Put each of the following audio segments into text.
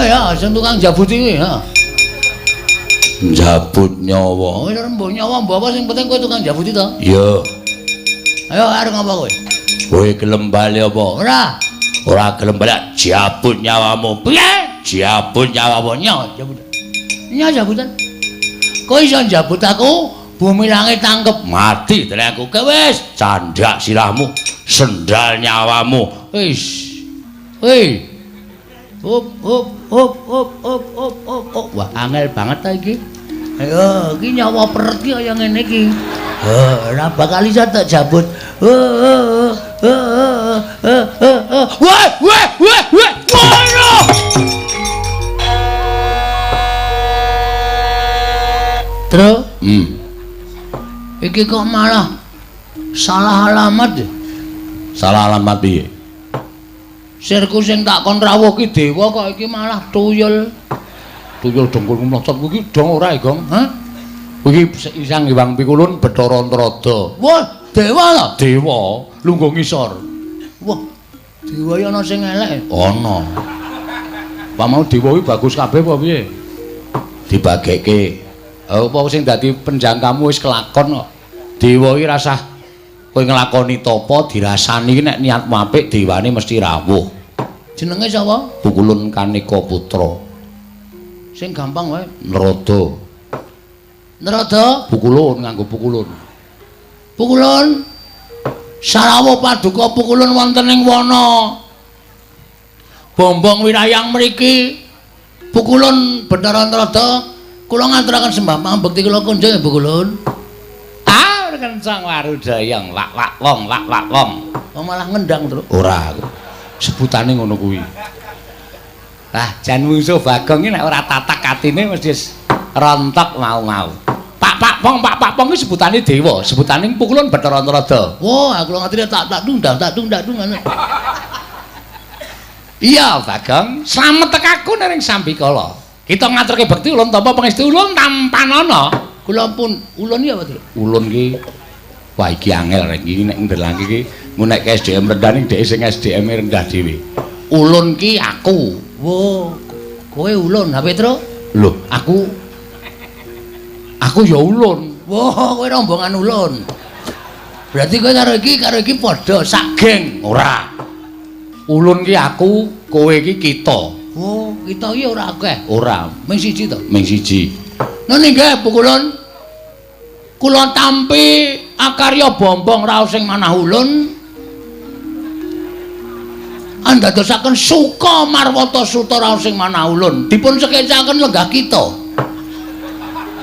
ya sing tukang jabuti kuwi, ha. Njabut nyawa. Wis ora mbuh nyawa mbuh apa sing penting kowe tukang jabuti to. Iya. Ayo arep ngapa kowe? Kowe gelem bali apa? Ora. Ora gelem bali jabut nyawamu. Piye? Jabut nyawamu. Nyo jabut. Nyo jabutan. Kowe iso njabut aku, bumi langit tangkep mati dening aku. Kowe wis candhak sirahmu, sendal nyawamu. Wis. Hei. Hop hop hop hop hop hop hop hop. Wah, angel banget ta iki. Ayo, iki nyawa peret iki kaya ngene iki. Heh, ora bakal iso tak jabut. Wah, wah, wah, wah. Ngono. Tru? Iki kok malah salah alamat ya? Salah alamat piye? Sirku sing tak kon rawuh ki dewa kok iki malah tuyul. Tuyul dengkul mlocot kuwi dong ora, Gong? Hah? Kuwi Sang Hyang Pikulun Bathara Antarada. Wah, dewa lho. Dewa lungguh ngisor. Wah, dewa iki ana sing elek. Ana. Pak mau dewa kuwi bagus kabeh apa piye? Dibagekke. Apa sing dadi penjangkamu wis kelakon kok. Dewa iki rasah kowe nglakoni tapa dirasani iki nek niatmu apik dewane mesti rawuh. Jenenge sapa? Pukulun Kaneka Putra. Sing gampang wae. Narada. Narada? Pukulun nganggo pukulun. Pukulun. Sarawuh paduka pukulun wonten ing wana. Bombong wirayang mriki. Pukulun Bathara Antarada. Kula ngaturaken sembah pambekti kula kunjung ya Pukulun. Ah, kencang warudayang wak wak wong wak wak wong. Oh, malah ngendang terus. Ora aku. Sebutane ngono kuwi. Lah jan mungsuh Bagong iki nek ora tatak atine mesti rontok mau-mau. Pak pak pong pak pak pong iki sebutane dewa, sebutane Pukulun Bathara Antarada. Wah, aku ngerti tak tak tundang tak tundang ngono. Iya, Bagong, slamet tekaku ning sambikala. Kita ngaturke bekti ulun tampa pangestu ulun tampanana. Kula pun ulun iki apa, Tru? Ulun ki wah iki angel rek iki nek ndelangke iki nek SDM rendah ning dhek sing SDM rendah dhewe. Ulun ki aku. Wo, kowe ulun, ha Petro? Lho, aku ya ulun. Wo, kowe rombongan ulun. Berarti kowe karo iki padha sak geng. Ora. Ulun ki aku, kowe iki kita. Oh, kita iki ora akeh. Ora, ming siji to. Ming siji. Nggih nggih, Pukulun. Kula tampi akarya bombong raos sing manah ulun. Andadosaken suka marwata suta raos sing manah ulun. Dipun sekecaken lenggah kita.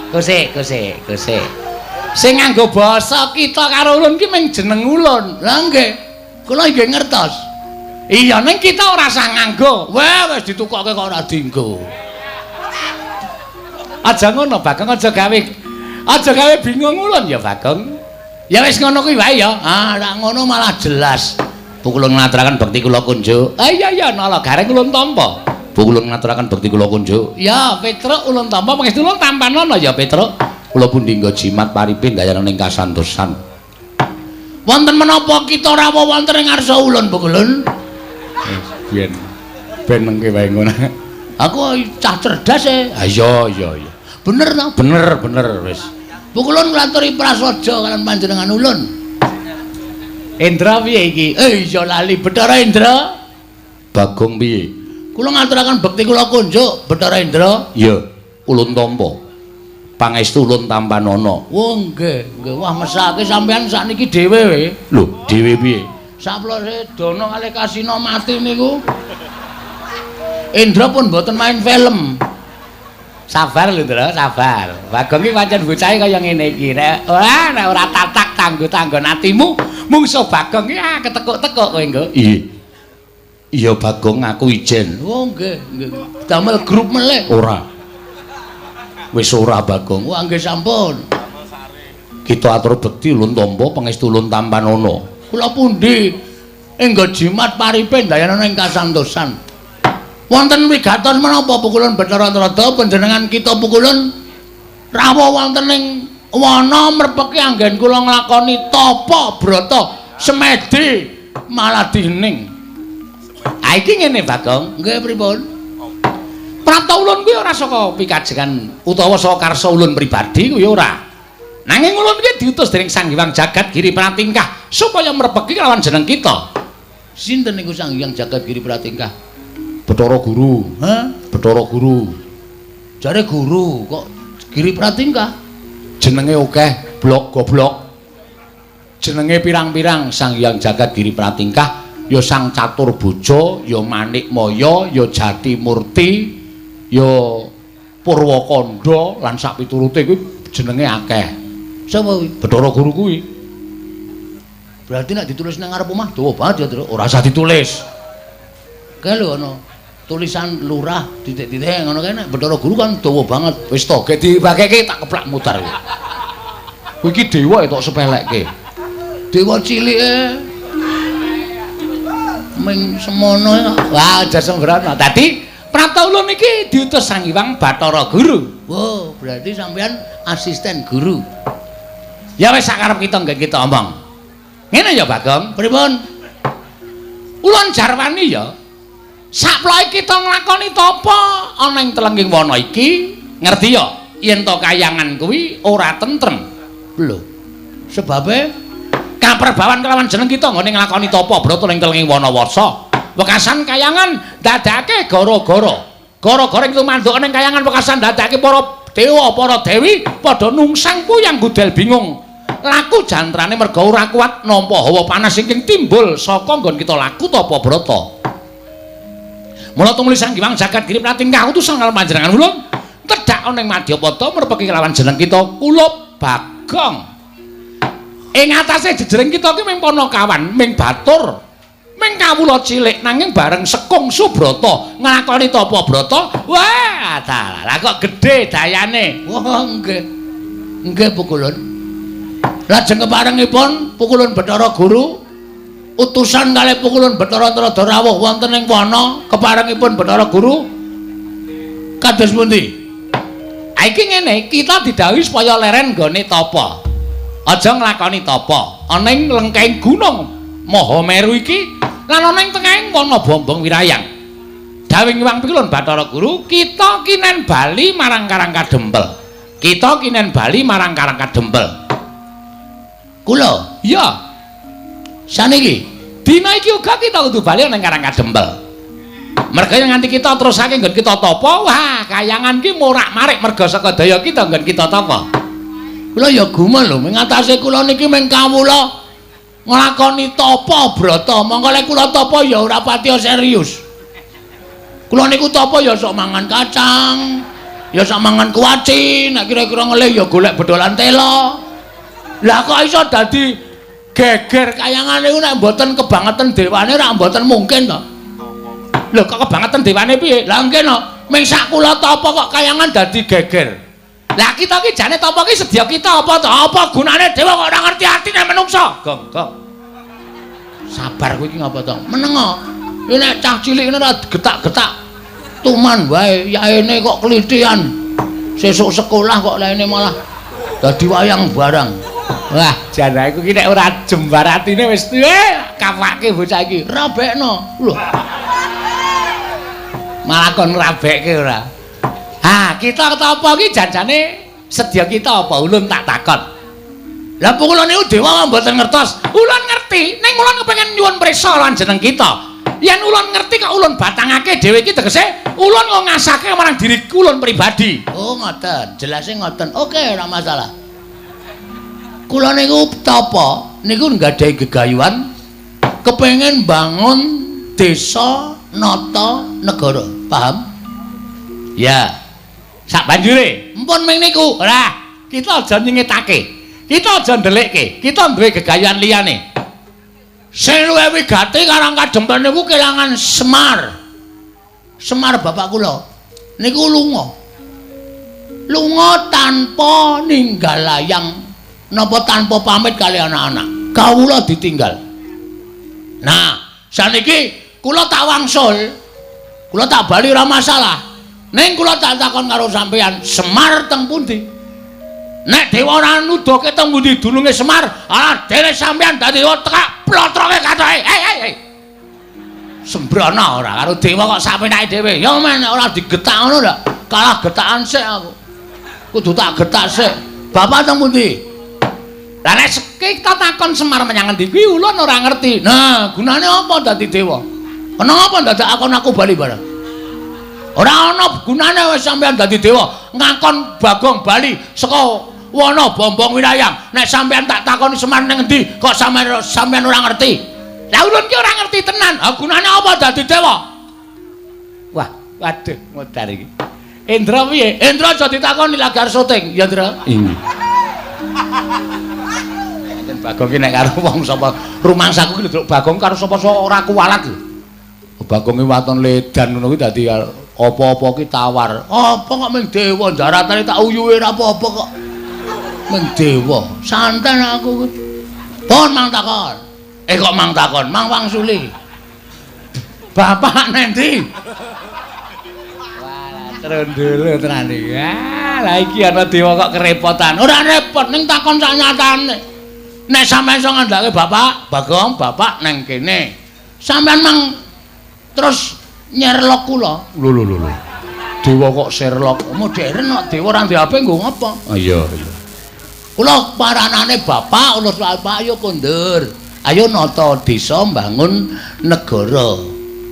Gosek, gosek, gosek. Sing nganggo basa kita karo ulun ki ming jeneng ulun. Lah nggih. Kula nggih ngertos. Iya ning kita ora usah nganggo. Wah, wis ditukokke kok ora dienggo. Aja ngono Bagong, aja gawe bingung ulun ya Bagong. Ya wis ngono kuwi wae ya. Ah, nek ngono malah jelas. Pukulun ngaturaken bekti kula kunjuk. Ah iya iya nala gareng ulun tampa. Pukulun ngaturaken bekti kula kunjuk. Ya Petruk ulun tampa pangestu ulun tampanana ya Petruk. Kula pundi nggo jimat paripin dayana ing kasantosan. Wonten menapa kita rawuh wonten ing ngarsa ulun Pukulun? Biyen ben mengke wae ngono. Aku cah cerdas e. Ha iya iya iya. Bener to? Bener bener wis. Pukulun nglaturi prasaja kalian panjenengan ulun. Indra piye iki? Iya lali Bathara Indra. Bagong piye? Kula ngaturaken bekti kula kunjuk Bathara Indra. Iya, ulun tampa. Pangestu ulun tampanana. Wah nggih, nggih. Wah mesake sampean sakniki dhewe we. Lho, dhewe piye? Saplose Dana kalih Kasina mati niku. Indra pun mboten main film. Sabar lho, Ndra, sabar. Bagong iki pancen bocahe kaya ngene iki. Nek ora nek ora tatak tanggo-tanggon atimu, mungsuh Bagong iki ah ketekuk-tekuk kowe nggo. Iya. Iya Bagong aku ijen. Oh nggih, nggih. Damel grup melih. Ora. Wis ora Bagong. Wah nggih sampun. Kita atur bekti ulun tampa pangestu ulun tampanana. Kula pundi enggo jimat paripe ndayana ing kasantosan. Wonten wigatos menapa Pukulun Bathara Antarada panjenengan kita Pukulun rawuh wonten ing wana mrepeki anggen kula nglakoni tapa brata semedi malah dining. Ha iki ngene Bagong. Nggih pripun? Prapta ulun kuwi ora saka pikajengan utawa saka karsa ulun pribadi kuwi ora. Nanging ulun kuwi diutus dening Sang Hyang Jagat Giri Pratingkah supaya mrepeki lawan jeneng kita. Sinten niku Sang Hyang Jagat Giri Pratingkah? Bathara Guru. Hah? Bathara Guru. Jare guru kok Giri Pratingkah? Jenenge akeh, blok goblok. Jenenge pirang-pirang Sang Hyang Jagat Giri Pratingkah ya Sang Catur Boja, ya Manik Maya, ya Jati Murti, ya Purwakanda lan sak piturute kuwi jenenge akeh. Sapa kuwi? Bathara Guru kuwi. Berarti nek ditulis nang ngarep omah dawa banget ya, Tru. Ora usah ditulis. Kae lho ana tulisan lurah titik-titik ngono kae nek Bathara Guru kan dawa banget. Wis to, ge dibakeke tak keplak mutar kuwi. Kuwi iki dewa tok sepelekke. Dewa cilike ming semono. Wah, aja sembrono. Dadi prapta ulun iki diutus Sang Hyang Bathara Guru. Wow, berarti sampean asisten guru. Ya wis sakarep kita nggih kita omong. Ngene ya, Bagong. Pripun? Ulun jarwani ya. Saploke kita nglakoni tapa ana ing telengging wana iki, ngerti ya? Yen to kayangan kuwi ora tentrem. Lho. Sebabe kaperbawan kelawan jeneng kita nggone nglakoni tapa brata ing telengging wana wasa. Wekasan kayangan dadake gara-gara. Gara-gara ing tumanduk ning kayangan wekasan dadake para dewa, para dewi padha nungsang puyang gudel bingung. Laku jantrane merga ora kuat nampa hawa panas ingkang timbul saka nggon kita laku tapa brata. Mula tumuli Sang Hyang Jagat Giri Pratingkah utusan karo panjenengan ulun tedhak ana ing Madyapada mrepeki kelawan jeneng kita Kulup Bagong. Ing atase jejering kita ki ming panakawan, ming batur, ming kawula cilik nanging bareng sekung subrata nglakoni tapa brata, wah dalah kok gedhe dayane. Wah nggih. Nggih Pukulun. Lajeng keparengipun Pukulun Bathara Guru utusan kalih Pukulun Bathara Trada rawuh wonten ing wana keparengipun Bathara Guru kados pundi? Ha iki ngene, kita didhawuhi supaya leren nggone tapa. Aja nglakoni tapa ana ing lengkeng gunung Mahameru iki lan ana ing tengahing wana Bombong Wirayang. Dawuh Hyang Pikulun Bathara Guru, kita kinen bali marang Karang Kadempel. Kita kinen bali marang Karang Kadempel. Kula? Iya. Saniki dina iki uga kita kudu bali ana ing Karang Kadempel. Merga yen nganti kita terusake nggon kita tapa, wah kayangan ki morak-marik merga saka daya kita nggon kita tapa. Kula ya gumun lho, ming atase kula niki ming kawula nglakoni tapa brata. Mongko lek kula tapa ya ora patiya serius. Kula niku tapa ya sok mangan kacang, ya sok mangan kuaci, nek kira-kira ngelih ya golek bedolan tela. Lah kok iso dadi geger kayangan niku nek mboten kebangetan dewane ora mboten mungkin to. Lho kok kebangetan dewane piye? Lah nggih no, ming sak kula tapa kok kayangan dadi geger. Lah kita ki jane tapa ki sedya kita apa to? Apa gunane dewa kok ora ngerti atine menungsa? Gong, gong. Sabar kowe iki ngapa to? Menengo. Iki nek cah cilik ngene ora getak-getak. Tuman wae, yaene kok klithian. Sesuk sekolah kok laine malah dadi wayang barang. Wah, jan aku ki nek ora jembar atine wis kapake bocah iki. Rabekno. Lho. Malah kon ngrabekke ora. Ha, kita tapa ki janjane sedya kita apa ulun tak takon. Lah kula niku dewa mboten ngertos. Ulun ngerti, ning ulun kepengin nyuwun prisa lan jeneng kita. Yen ulun ngerti kok ulun batangake dhewe iki tegese ulun kok ngasake marang diri ulun pribadi. Oh, ngoten. Jelase ngoten. Oke, ora masalah. Kula niku tapa niku nggadahi gegayuhan kepengin bangun desa nata negara. Paham? Ya. Sak banjure, empun ming niku. Ora, kita aja nyengitake. Kita aja ndelikke. Kita duwe gegayuhan liyane. Sing luwih wigati Karang Kadempel niku kelangan Semar. Semar bapak kula niku lunga. Lunga tanpa ninggal layang napa tanpa pamit kali anak-anak. Kawula ditinggal. Nah, saniki kula tak wangsul. Kula tak bali ora masalah. Ning kula tak takon karo sampeyan, Semar teng pundi? Nek dewa ora nuduhke teng pundi dununge Semar, ala dene sampeyan dadi dewa tekak plotroke kathoke. Hei hei hei. Sembrono ora karo dewa kok sapenake dhewe. Ya men ora digetak ngono lho. Kalah getakan sik aku. Kudu tak getak sik. Bapak teng pundi? Lah nek kita takon Semar menyang ngendi kuwi ulun ora ngerti. Nah, gunane apa dadi dewa? Kenapa dadak akon aku bali bareng? Ora ana gunane wis sampean dadi dewa, ngakon Bagong bali saka wana Bombong Wirayang. Nek sampean tak takoni Semar ning endi, kok sampean ora ngerti? Lah ulun ki ora ngerti tenan. Ha gunane apa dadi dewa? Wah, waduh modar iki. Indra piye? Indra aja ditakoni lagi arep syuting, ya Indra. Inggih. Yen Bagong ki nek karo wong sapa rumangsaku ki lho Bagong karo sapa-sapa ora kuwalat lho. Bagong ki waton ledan ngono kuwi dadi apa-apa ki tawar. Apa kok ming dewa daratane tak uyuhe ora apa-apa kok. Ming dewa. Santen aku kuwi. Pun mang takon. Kok mang takon, mang wangsuli. Bapak nendi? Wah, trondolo tenan iki. Ah, lah iki ana dewa kok kerepotan. Ora repot ning takon sak nyatane. Nek sampean iso ngandhake bapak, Bagong, bapak neng kene. Sampean mang terus nyerlok kula. Lho lho lho lho. Dewa kok Sherlock. Modern kok dewa ora ndek HP nggo ngapa? Ah iya iya. Kula paranane bapak, ulus bapak ayo kondur. Ayo nata desa mbangun negara.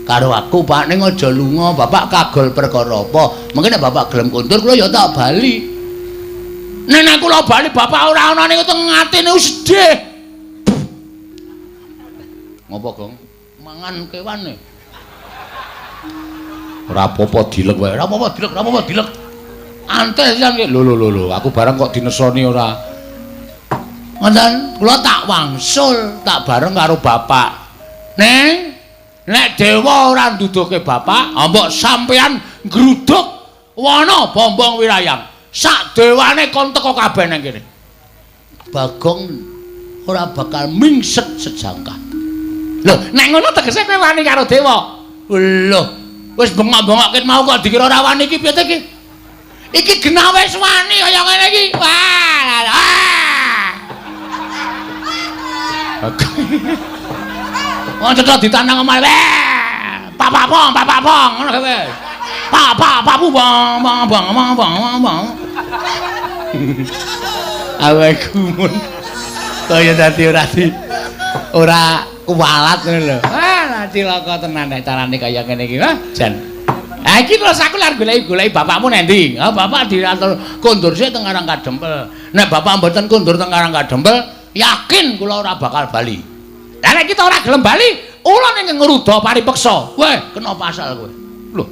Karo aku Pak ning aja lunga, bapak kagol perkara apa? Mengke nek bapak gelem kondur kula ya tak bali. Nek nek kula bali bapak ora ana niku teng atine sedih. Ngopo, Gong? Mangan kewane. Ora apa-apa dilek wae. Ora apa-apa dilek, ora apa-apa dilek. Antes sisan ki. Lho lho lho lho, aku bareng kok dinesoni ora. Ngoten, kula tak wangsul, tak bareng karo bapak. Neng, nek dewa ora nduduhke bapak, mbok sampean nggruduk wana Bombong Wirayang. Sak dewane kon teko kabeh nang kene. Bagong ora bakal mingset sejangkah. Lho, nek ngono tegese kowe wani karo dewa. Lho, wis bengok-bengok ket mau kok dikira ora wani iki piye iki? Iki genah wis wani kaya ngene iki. Wah. Wong cetha ditandang omahe. Pak pong, pak pong ngono kowe. Pak pak papu bang bang bang bang bang bang. Awake gumun. Kaya dadi ora di ora kuwalat ngono lho. Wah, cilaka tenan nek carane kaya ngene iki. Wah, jan. Ha iki terus aku lar goleki-goleki bapakmu nang ndi? Ha bapak diatur kondur sik teng Karang Kadempel. Nek bapak mboten kondur teng Karang Kadempel, yakin kula ora bakal bali. Lah nek kita ora gelem bali, ulun ing ngruda paripeksa. Weh, kena pasal kowe. Lho.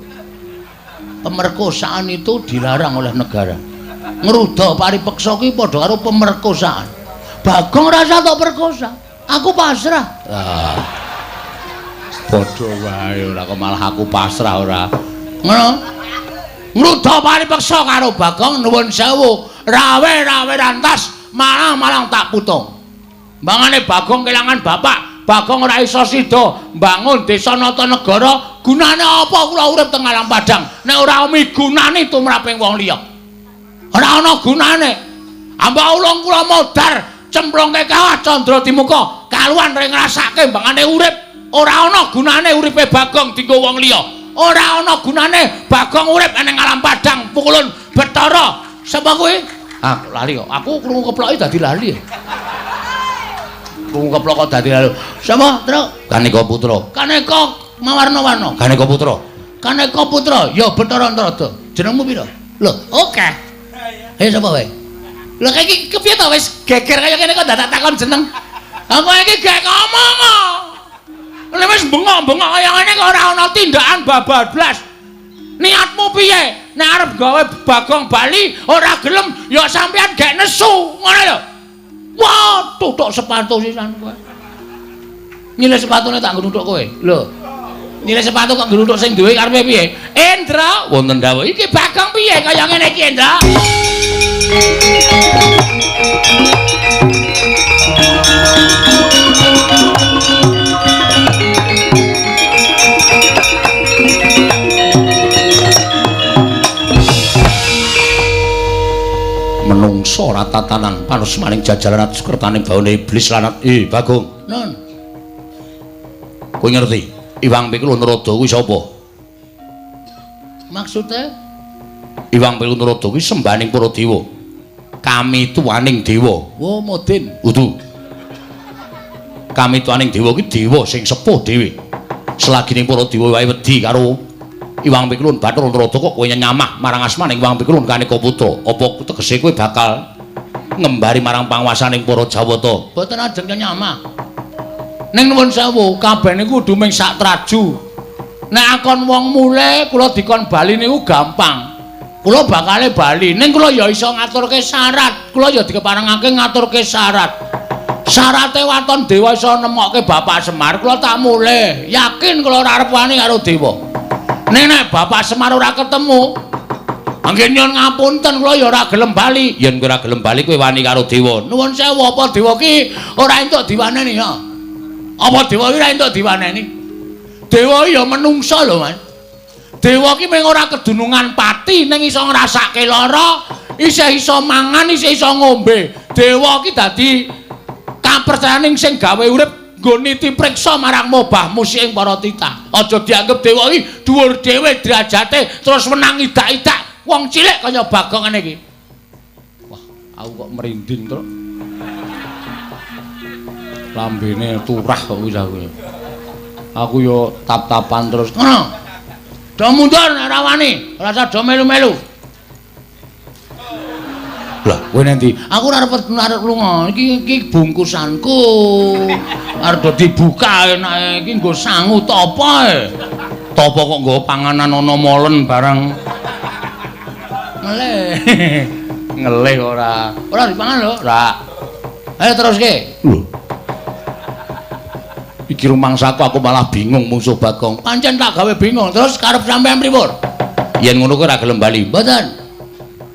Pemerkosaan itu dilarang oleh negara. Ngruda paripeksa kuwi padha karo pemerkosaan. Bagong rasa tok perkosa. Aku pasrah. Ah. Padha wae ora kok malah aku pasrah ora. Ngono. Ngruda paripeksa karo Bagong nuwun sewu, rawe-rawe rantas, malang-malang tak putung. Mbangane Bagong kelangan bapak, Bagong ora iso sida mbangun desa nata negara, gunane apa kula urip teng alam padang nek ora migunani tumraping wong liya. Ora ana gunane. Ambak ulung kula modar cemplungke kawah candra dimuka, kaluan ring ngrasake mbangane urip, ora ana gunane uripe Bagong dienggo wong liya. Ora ana gunane Bagong urip ning alam padang pukulun Bathara. Sapa kuwi? Ah, lali kok. Aku krungu keploki dadi lali. Krungu keplok kok dadi lali. Sapa, Truk? Kaneka Putra. Kaneka mawarna-warna. Kaneka Putra. Kaneka Putra, ya Bathara Antarada. Jenengmu pira? Lho, oke. Ayo sapa wae? Lho iki kepiye to wis geger kaya kene kok dadak takon jeneng. Aku iki gek ngomong kok. Nek wis bengok-bengok kaya ngene kok ora ana tindakan babablas. Niatmu piye? Nek arep gawe Bagong bali ora gelem ya sampean gek nesu, ngono lho. Wah, tutuk sepatu sisan kowe. Nyilih sepatune tak nggo nuthuk kowe. Lho. Nyilih sepatu kok nggo nuthuk sing duwe karepe piye? Indra, wonten dawuh. Iki Bagong piye kaya ngene iki, Indra? Menungso ora tatanan panusmaning jajaran atus kertaning baune iblis lanat. Bagong. Nun. Kowe ngerti? Iwang Pikul Narada kuwi sapa? Maksude? Iwang Pikul Narada kuwi sembahaning para dewa. Kami tuaning dewa. Wo modin. Udu. Kami tuaning dewa kuwi dewa sing sepuh dhewe. Selagining para dewa wae wedi karo Iwang Pikul Bathara Narada kok kowe nyamah marang asmaning Iwang Pikul Kaneka Putra. Apa tegese kowe bakal ngembari marang panguwasaning para Jawata? Mboten ajeng nyamah. Ning nuwun sewu, kabeh niku kudu ming sak traju. Nek akon wong mule kula dikon bali niku gampang. Kula bakale bali, ning kula ya iso ngaturke syarat. Kula ya dikeparengake ngaturke syarat. Syarate waton dewa iso nemokke Bapak Semar, kula tak mulih. Yakin kula ora arep wani karo dewa. Ning nek Bapak Semar ora ketemu, anggen nyuwun ngapunten kula ya ora gelem bali. Yen kowe ora gelem bali kowe wani karo dewa. Nuwun sewu, apa dewa ki ora entuk diwaneni ya? Apa dewa ki ora entuk diwaneni? Dewa ya menungsa lho, Mas. Dewa ki mung ora kedunungan pati ning iso ngrasake lara, isih iso mangan, isih iso ngombe. Dewa ki dadi kapercayaning sing gawe urip nggo niti priksa marang mobah musik ing para titah. Aja dianggep dewa ki dhuwur dhewe derajate terus wenang idak-idak wong cilik kaya Bagong ngene iki. Wah, aku kok merinding, Truk. Lambene turah kok wis aku. Aku yo tap-tapan terus. Ngono. Do mundur nek ora wani, ora usah do melu-melu. Lah, kowe nanti aku ora arep lunga. Iki iki bungkusanku. Arep do dibuka enake iki nggo sangu tapa e. Tapa kok nggo panganan ana molen barang. Ngelih. Ngelih ora. Ora dipangan lho, ora. Ayo teruske. Lho. Iki rumangsaku aku malah bingung mungsuh Bagong. Pancen tak gawe bingung. Terus karep sampean pripun? Yen ngono kowe ora gelem bali. Mboten.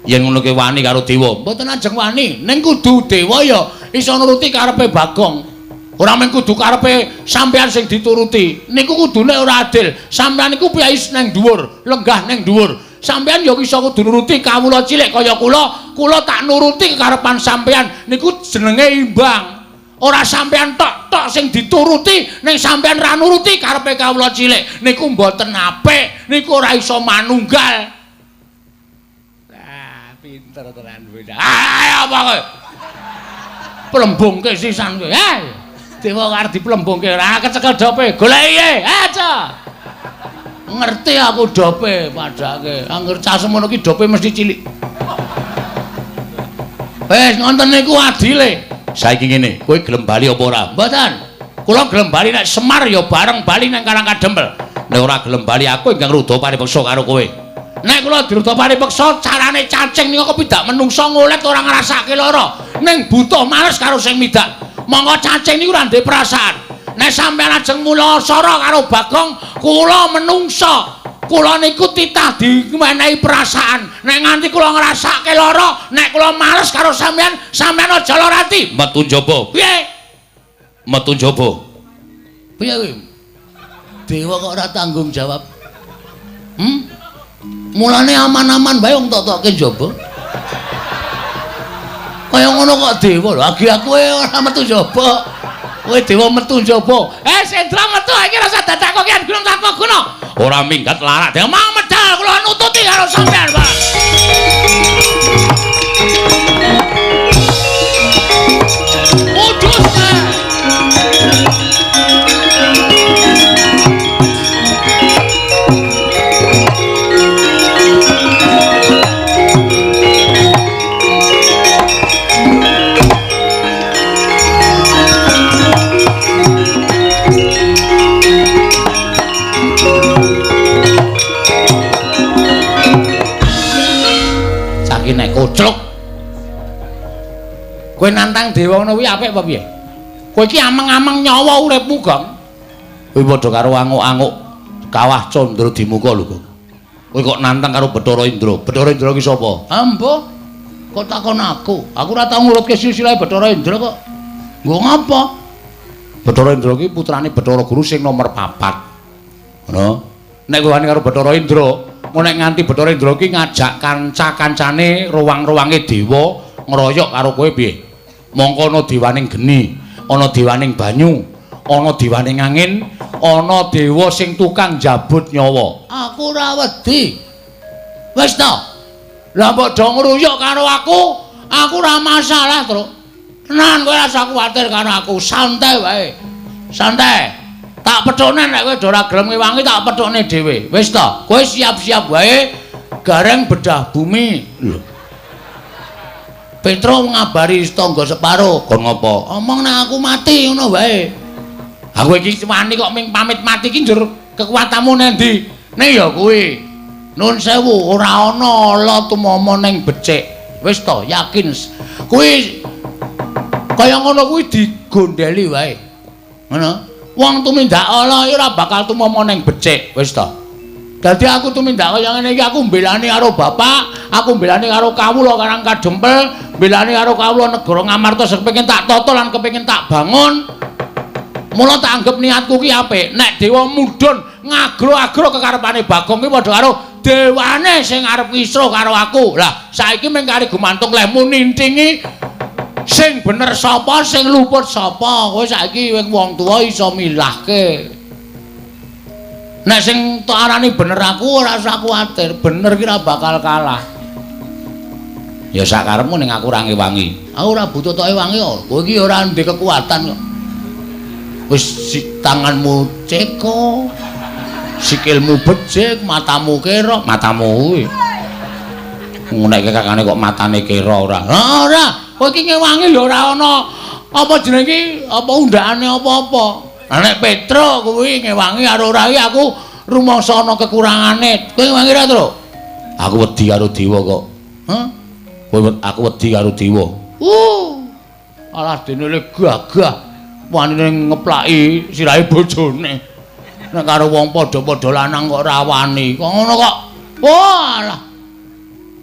Yen ngono kowe wani karo dewa. Mboten ajeng wani. Ning kudu dewa ya iso nuruti karepe Bagong. Ora mung kudu karepe sampean sing dituruti. Niku kudune ora adil. Sampean niku piyai nang dhuwur, lenggah nang dhuwur. Sampean ya iso kudu nuruti kawula cilik kaya kula. Kula tak nuruti kekarepan sampean. Niku jenenge imbang. Ora sampean tok-tok sing dituruti, ning sampean ra nuruti karepe kawula cilik. Niku mboten apik, niku ora iso manunggal. Ah, pinter tenan bocah. Ayo apa kowe? Plembungke sisan kowe. Hei. Dewa arep diplembungke ora kecekel dope. Goleki e. Aja. Ngerti aku dope padake. Angger cah semono ki dope mesti cilik. Wis ngonten niku adile. Saiki ngene, kowe gelem bali apa ora? Mboten. Kula gelem bali nek Semar ya bareng bali nang Karang Kadempel. Nek ora gelem bali aku ingkang rudha paripeksa karo kowe. Nek kula dirudha paripeksa carane cacing niku kok tidak menungsa ngolet ora ngrasake lara. Ning butuh males karo sing midak. Monggo cacing niku ora ndek perasaan. Nek sampeyan ajeng mula sara karo Bagong, kula menungsa. Kula niku titah dimenehi perasaan. Nek nganti kula ngrasake lara, nek kula males karo sampeyan, sampeyan aja lara ati. Metu njaba. Piye? Metu njaba. Piye kuwi? Dewa kok ora tanggung jawab. Hmm? Mulane aman-aman wae wong tok-tokke njaba. Kaya ngono kok dewa lho, agi aku ora metu njaba. Kowe dewa metu njaba. Eh, Sendra metu iki rasa dadak kok kian gunung tanpa guna. Ora minggat larak dewa mau medal kula nututi karo sampean, Pak. Udus. Nek koclok kowe nantang dewa ngono kuwi apik apa piye? Kowe iki ameng-ameng nyawa uripmu, Gong. Kowe padha karo anguk-anguk kawah Candra Dimuka lho, Gong. Kowe kok nantang karo Bathara Indra. Bathara Indra ki sapa? Ambo. Kok takon aku? Aku ora tau ngurutke silsilah Bathara Indra kok. Nggo ngapa? Bathara Indra ki putrane Bathara Guru sing nomor 4. Ngono. Nek kowe wani karo Bathara Indra, nek nganti Bathara Indra ki ngajak kanca-kancane ruwang-ruwange dewa ngroyok karo kowe piye? Mongko ana dewaning geni, ana dewaning banyu, Ana dewane ngangin, ana dewa sing tukang jabut nyawa. Aku ora wedi. Wis to. Lah mbok do ngruyuk karo aku, aku ora masalah, Truk. Tenan kowe ora usah kuwatir karo aku, santai wae. Santai. Tak pethukne nek kowe ora gelem ngewangi tak pethukne dhewe. Wis to, kowe siap-siap wae gareng bedah bumi. Lho. Petro ngabari tangga separo, kon ngopo? Omong nek aku mati ngono wae. Aku iki wani kok ming pamit mati iki njur kekuatanmu nang ndi? Ning ya kuwi. Nun sewu ora ana ala tumama ning becik. Wis to, yakin. Kuwi kaya ngono kuwi digondeli wae. Ngono. Wong tumindak ala iki ora bakal tumama ning becik. Wis to. Dadi aku tumindak kaya ngene iki aku mbelani karo bapak, aku mbelani karo kawula Karang Kadempel, mbelani karo kawula negara Ngamarta sing kepengin tak tata lan kepengin tak bangun. Mula tak anggap niatku ki apik. Nek dewa mudhun ngagro-agro kekarepane Bagong ki padha karo dewane sing arep kisruh karo aku. Lah saiki mung kari gumantung lehmu nintingi sing bener sapa, sing luput sapa. Kowe saiki wong tuwa iso milahke. Nek sing tok arani bener aku ora usah kuwatir, bener ki ora bakal kalah. Ya sakarepmu ning aku ora ngewangi. Aku ora butuh tok ewangi kok. Kowe iki ora ndek kekuatan kok. Wis tanganmu ceko, sikilmu becik, matamu kera, matamu kuwi. Nek kakane kok matane kera ora. Ora, kowe iki ngewangi ya ora ana apa jenenge iki, apa undakane apa-apa. Lah nek Petro kuwi ngewangi karo ora iki aku rumangsa ana kekurangane. Kowe ngewangi ora, Tru? Aku wedi karo dewa kok. Hah? Kowe aku wedi karo dewa. Alah dene le gagah. Wanine ngeplaki sirahe bojone. Nek karo wong padha-padha lanang kok ora wani. Kok ngono kok. Walah.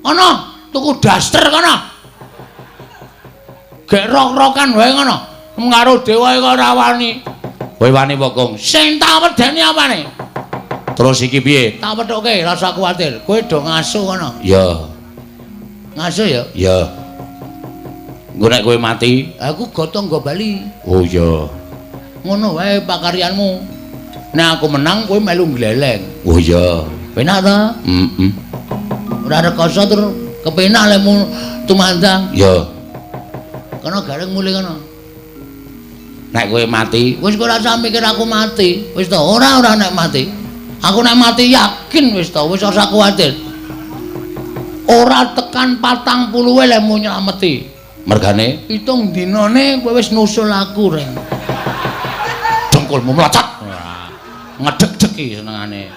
Ana tuku daster kono. Gek rok-rokan wae ngono. Karo dewa kok ora wani. Kowe wani apa, Gong? Sing tak wedeni apane? Terus iki piye? Tak pethuke, ora usah kuwatir. Kowe do ngasuh kono. Ya. Ngasuh ya? Ya. Engko nek kowe mati, aku gotong nggo bali. Oh iya. Ngono wae pakaryanmu. Nek aku menang kowe melu gleleng. Oh iya. Penak ta? Heeh. Ora rekoso tur kepenak lemu tumandang. Ya. Kono gareng mulih kono. Nek kowe mati, wis kowe ora usah mikir aku mati. Wis to, ora nek mati. Aku nek mati yakin wis to, wis ora usah kuwatir. Ora tekan 40 lemu nylameti. Mergane pitung dinane kowe wis nusul aku, Reng. Dengkulmu mlocot. Ngedeg-deg iki senengane.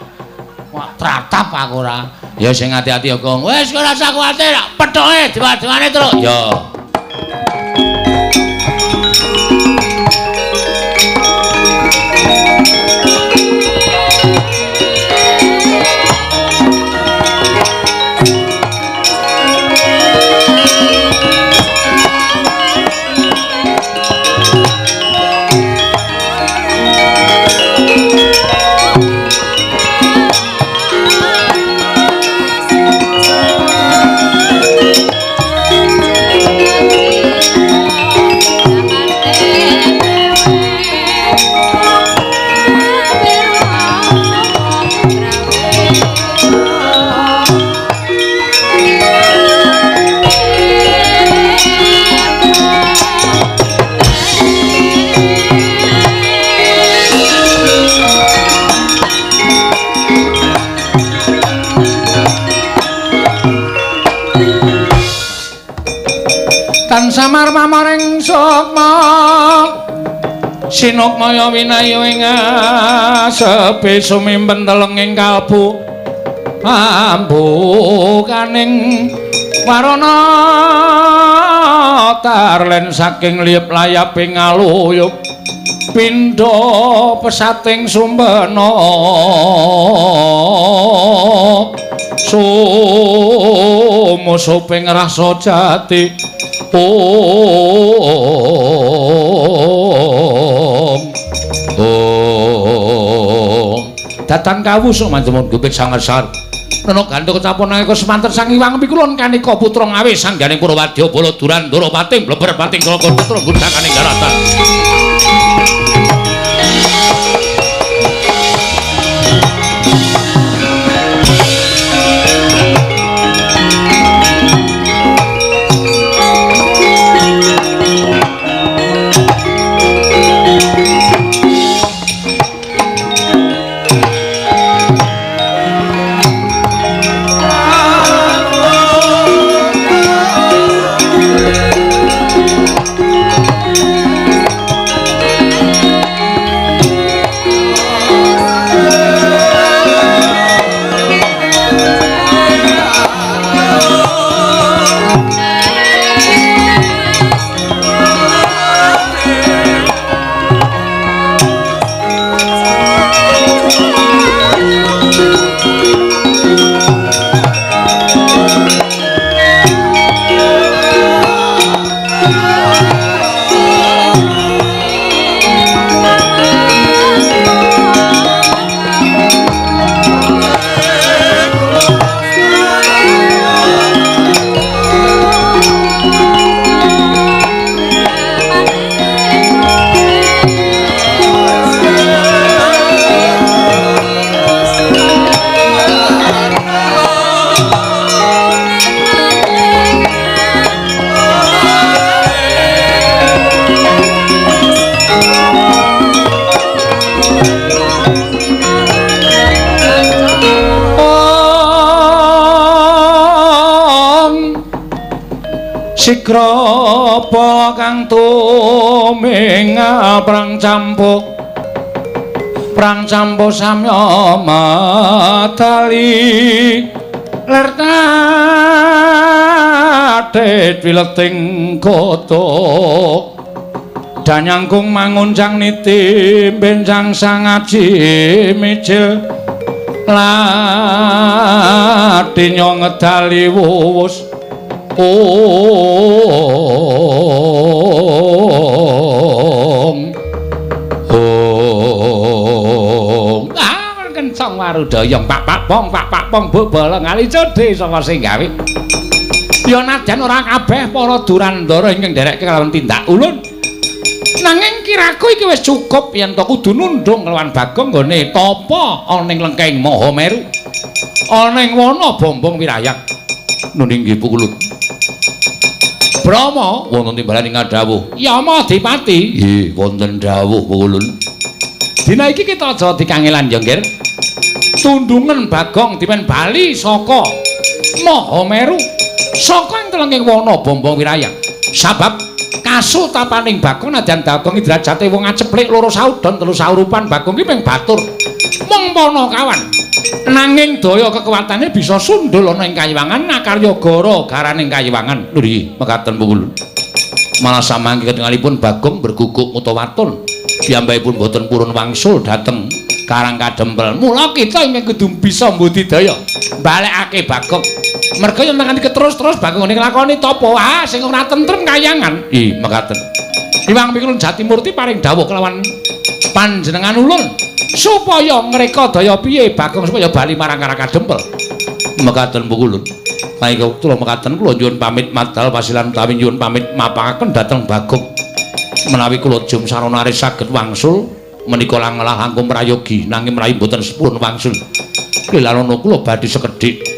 Wah, tratap aku ora. Ya sing ati-ati ya, Gong. Wis kowe ora usah kuwatir, pethoke dewa-dewane terus. Ya. Tan samar mamaring sukma sinukmaya winayu ing asepi sumimpen telenging kalbu ambukaning warana tarlen saking liyep layaping aluyup pindha pesating sumbena sumusuping rasa jati. Om Om datang kawu sumanjemun gupit sangesar Neno gandha kecapon nangika semanten sang Hyang Pikulun kanika putra ngawe sangganing Purwadya Bala Durandara pating bleber pating kala putra gundhakaning daratan. Sigra bala kang tumingal prang campuh prang campuh samya medali lir tatit wileting kutuk danyangkung mangunjang niti benjang sangaji mijil ladinya ngedali wuwus ong ong ah kencang warudayang pak pak pong pak pak pong bu bolong ali codhe saka sing gawe ya najan ora kabeh para durandara ingkang nderekke kalawan tindak ulun. Nanging kiraku iki wis cukup yen to kudu nundung kelawan Bagong nggone tapa ana ing lengkeng Mahameru. Ana ing wana Bombong Wirayang. Nun inggih pukulun. Brahma wonten timbalan ing dawuh. Yama Dipati. Nggih, wonten dawuh pukulun. Dina iki kita aja dikangelan ya, Nggir. Tundungan Bagong dipen bali saka Mahameru. Saka ing telenging wana Bombong Wirayang. Sabab kasutapaning Bagong nadyan Bagong iki derajate wong aceplik loro saudon telu saurupan Bagong ki ping batur mung panakawan nanging daya kekuatane bisa sundul ana ing kayiwangan nakarya gara garaning kayiwangan. Lho nggih mekaten pungul. Malah samangke ketingalipun Bagong berguguk utawa waton piyambakipun boten purun wangsul dhateng Karang Kadempel. Mula kita ingkang kudu bisa mbudidaya balekake Bagong. Merga yen nganti keterus-terus Bagong ngene nglakoni tapa ah sing ora tentrem kayangan. Ih mekaten. Iwang Pikulun Jatimurti paring dawuh kelawan panjenengan ulun supaya ngreka daya piye Bagong supaya bali marang Karang Kadempel. Mekaten pukulun. Saiki wektu mekaten kula nyuwun pamit madal pasilan utawi nyuwun pamit mapangaken dhateng Bagong. Menawi kula jum sarana aris saged wangsul menika langelah langkung prayogi nanging menawi mboten sepurun wangsul. Lilanono kula badhe sekedhik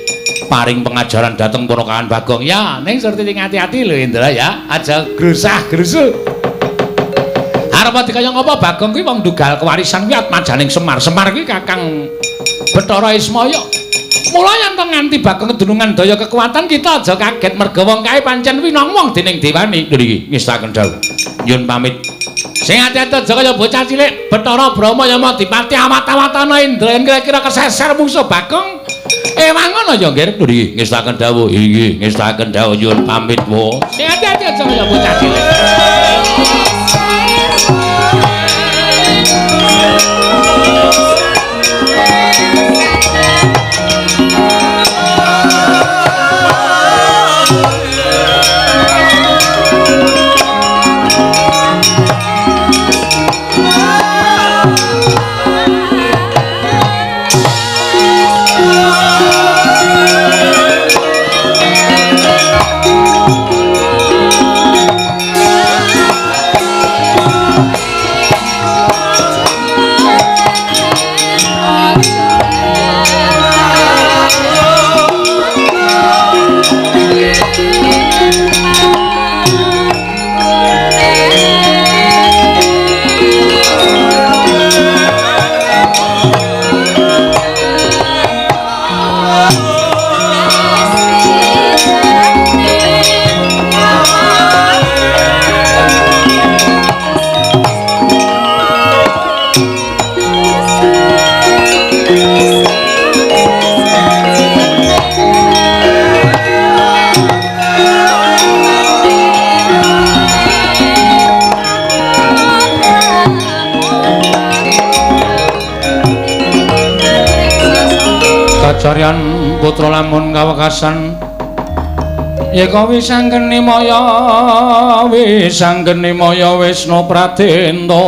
paring pengajaran dhateng ponakan Bagong. Ya, ning surti ati-ati lho Indra ya, aja grusah-grusu. Arep dikaya ngapa Bagong kuwi wong ndugal kewarisan kuwi atmajaning Semar. Semar kuwi Kakang Bathara Ismaya. Mula yen to nganti Bagong kedunungan daya kekuatan kita aja kaget merga wong kae pancen winong wong dening dewani. Lho iki ngestaken dawuh. Nyuwun pamit. Sing ati-ati aja kaya bocah cilik Bathara Brahma Yama Dipati awat-awatana Indra yen kira-kira keseser mungsuh Bagong. Ewang ngono ya nggih. Lho nggih ngestaken dawuh. Inggih ngestaken dawuh nyuwun pamit wo. Sing ati-ati aja kaya bocah cilik. Kacaryan putra lamun kawekasan yeka wisanggeni maya wisanggeni maya Wisnu Pradenta.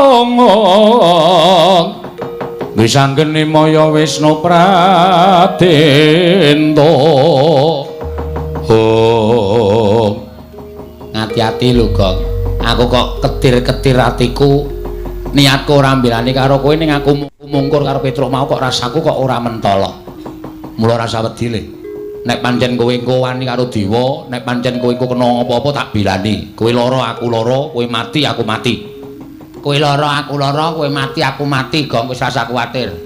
Ong wisanggeni maya Wisnu Pradenta. Ong ngati-ati lho Gong, aku kok ketir-ketir atiku. Niatku ora mbelani karo kowe ning aku mungkur karo Petruk mau kok rasaku kok ora mentala. Mula rasa wedi le. Nek pancen kowe engko wani karo dewa, nek pancen kowe engko kena apa-apa tak belani. Kowe lara aku lara, kowe mati aku mati. Kowe lara aku lara, kowe mati aku mati, Gong wis rasa kuwatir.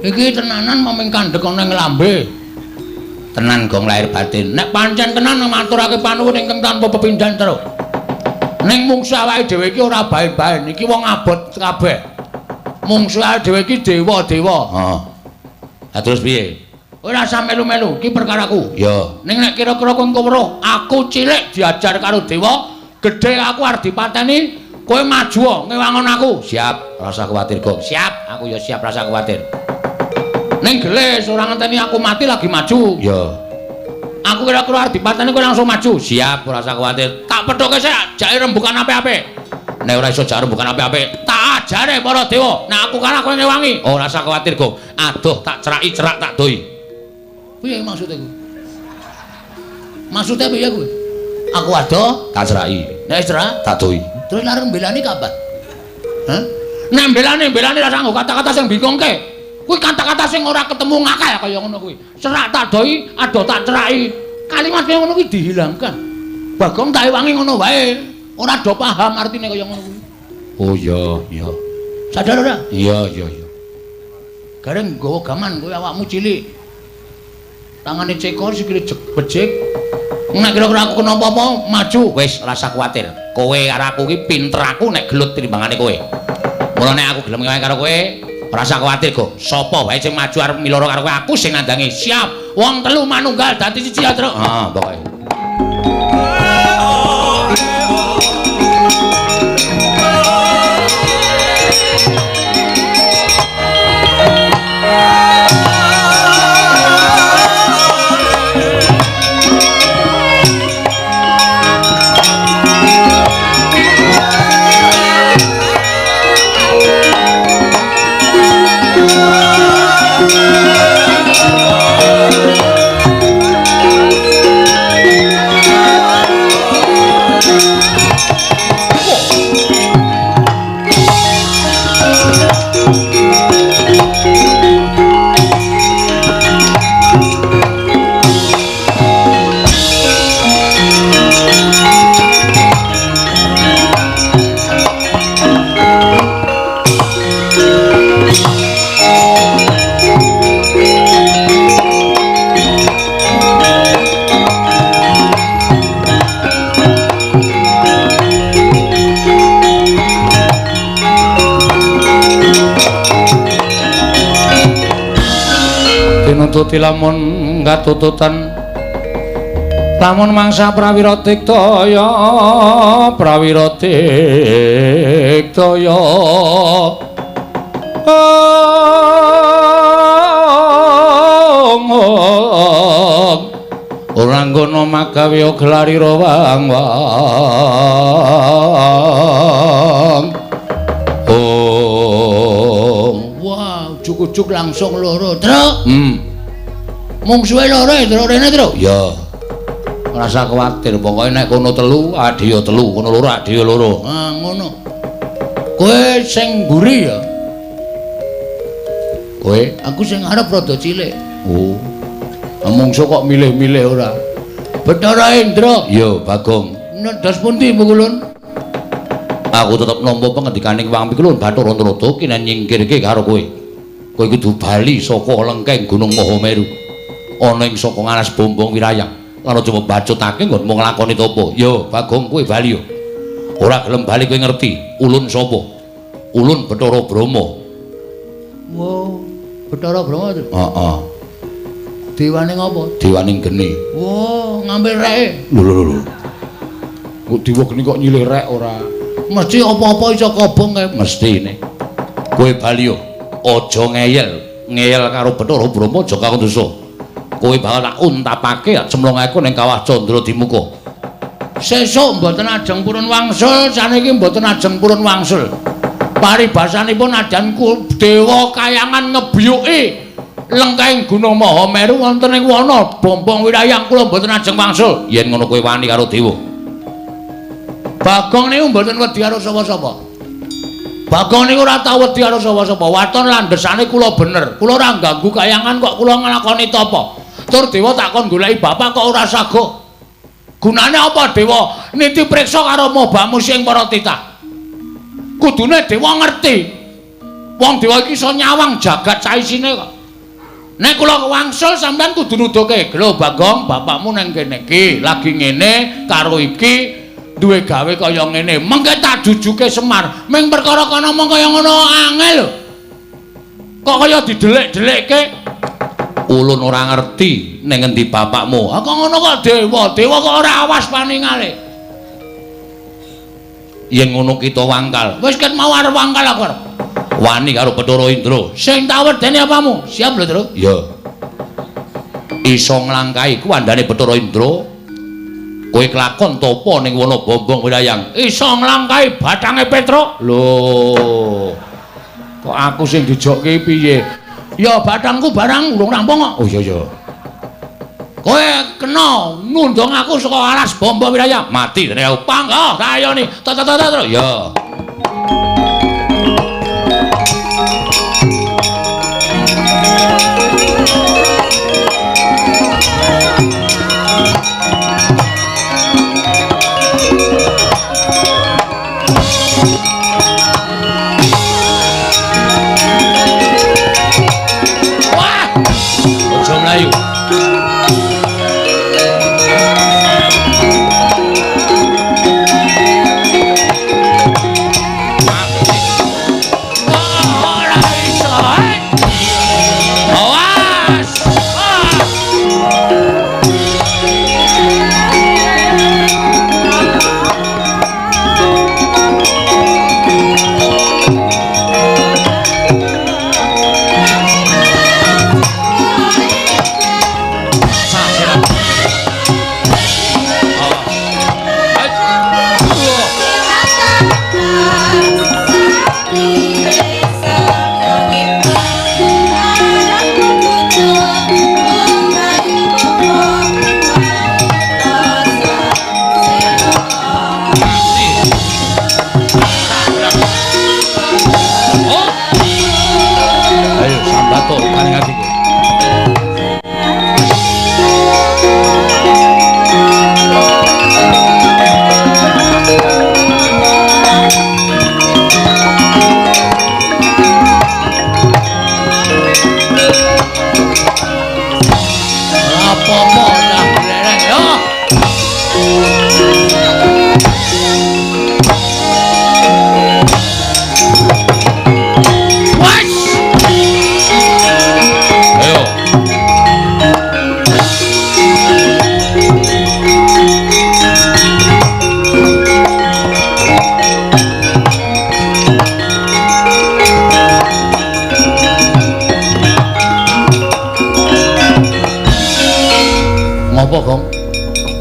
Iki tenanan maming kandhek ana ing lambe. Tenan Gong lahir batin. Nek pancen tenan maturake panuwun ingkang tanpa pepindhan, Truk. Ning mungsu awake dhewe iki ora baen-baen, iki wong abot kabeh. Mungsu awake dhewe iki dewa-dewa. Heeh. Lah terus piye? Ora usah melu-melu, iki perkaraku. Ya. Ning nek kira-kira kowe engko weruh aku cilik diajar karo dewa, gedhe aku arep dipateni, kowe maju ngewangon aku. Siap, ora usah kuwatir, Gong. Siap, aku ya siap, ora usah kuwatir. Ning gelis ora ngenteni aku mati lagi maju. Ya. Aku kira-kira arep dipateni kowe langsung maju. Siap, ora usah kuwatir. Tak pethuke sik, jake rembukan apik-apik. Nek ora iso jak rembukan apik-apik, tak ajare para dewa. Nek aku kalah kowe ngewangi. Ora usah kuwatir, Gong. Aduh, tak ceraki cerak tak doi. Piye maksudnya kuwi? Maksudnya piye kuwi? Aku adoh, tak ceraki. Nek cerak, tak doi. Terus larang mbelani kapan? Hah? Nek mbelani ora nganggo kata-kata sing bingungke. Kuwi kata-kata sing ora ketemu ngakal kaya ngono kuwi. Cerak tak doi, adoh tak ceraki. Kalimat kaya ngono kuwi dihilangkan. Bagong tak ewangi ngono wae. Ora do paham artine kaya ngono kuwi. Oh iya, iya. Sadar ora? Iya, iya, iya. Gareng nggawa gaman kowe awakmu cilik. Tangane cekor sikile becik. Nek kira-kira aku kena apa-apa, maju. Wis, ora usah kuwatir. Kowe karo aku iki pinter aku nek gelut timbangane kowe. Mula nek aku gelem ngewangi karo kowe, ora usah kuwatir, Go. Sapa wae sing maju arep miloro karo kowe, aku sing nandangi. Siap. Wong telu manunggal dadi siji ya, Truk. Heeh, pokoke. Tinututi lamun katututan lamun mangsa prawira diktaya prawira diktaya ora nggono magawe gelarira wang wang. Oh wah, ujug-ujug langsung loro, Truk. Mungsuhe loro, Truk, rene, Truk. Ya. Ora usah kuwatir, pokoke nek kono telu, adhe ya telu, kono loro, adhe ya loro. Ah, ngono. Kowe sing mburi ya. Kowe, aku sing arep rada cilik. Oh. Mungsuh kok milih-milih ora? Bathara Indra. Ya, Bagong. Dos pundi, Mbah? Aku tetep nampa pengendikaning Wang Pikulun Bathara Narada kinen nyingkirke karo kowe. Kowe kudu bali saka lengkeng Gunung Mahameru. Ana ing saka ngalas Bombong Wirayang. Lan aja mbacutake nggonmu nglakoni tapa. Ya, Bagong, kowe bali ya. Ora gelem bali kowe ngerti ulun sapa? Ulun Bathara Brahma. Wo, Bathara Brahma to? Heeh. Dewane ngopo? Dewaning geni. Wo, ngambil reke. Lho lho lho. Kok dewa geni kok nyilih rek ora? Mesti apa-apa iso kobong kae. Mestine. Kowe bali yo, aja ngeyel. Ngeyel karo Bathara Brahma aja karo dosa. Kowe bakal tak untapake cemlongake ning kawah Candra Dimuka. Sesuk mboten ajeng purun wangsul, saniki mboten ajeng purun wangsul. Paribasanipun adan dewa kayangan ngebyuki lengkeng Gunung Mahameru wonten ing wana Bombong Wirayang kula mboten ajeng wangsul. Yen ngono kowe wani karo dewa. Bagong niku mboten wedi karo sapa-sapa. Bagong niku ora tau wedi karo sapa-sapa. Waton landhesane kula bener. Kula ora ngganggu kayangan kok kula nglakoni tapa. Tur dewa tak kon goleki bapak kok ora sago. Gunane apa dewa niti priksa karo mobamu sing para titah? Kudune dewa ngerti. Wong dewa iki iso nyawang jagat saisine kok. Nek kula wangsul sampean kudu nuduhke, "Lho Bagong, bapakmu nang kene iki lagi ngene karo iki duwe gawe kaya ngene." Mengke tak jujuke Semar. Ming perkara kono mong kaya ngono angel lho. Kok kaya didelik-delikke? Ulun ora ngerti ning ngendi bapakmu. Ah kok ngono kok dewa, dewa kok ora awas paningale. Yen ngono kita wangkal. Wis ket mau arep wangkal aku arep. Wani karo Bathara Indra. Sing tak wedeni apamu? Siap lho, Tru. Iya. Iso nglangkahi kuwandane Bathara Indra. Kowe kelakon topo ning wana Bombong Wirayang. Iso nglangkahi bathange Petruk. Lho. Kok aku sing dijokke piye? Ya bathangku barang urung rampung kok. Oh iya iya. Kowe kena nundung aku saka alas Bombong Wirayang. Mati dene aku. Panggah tayoni. Ta ta ta ta. Ya.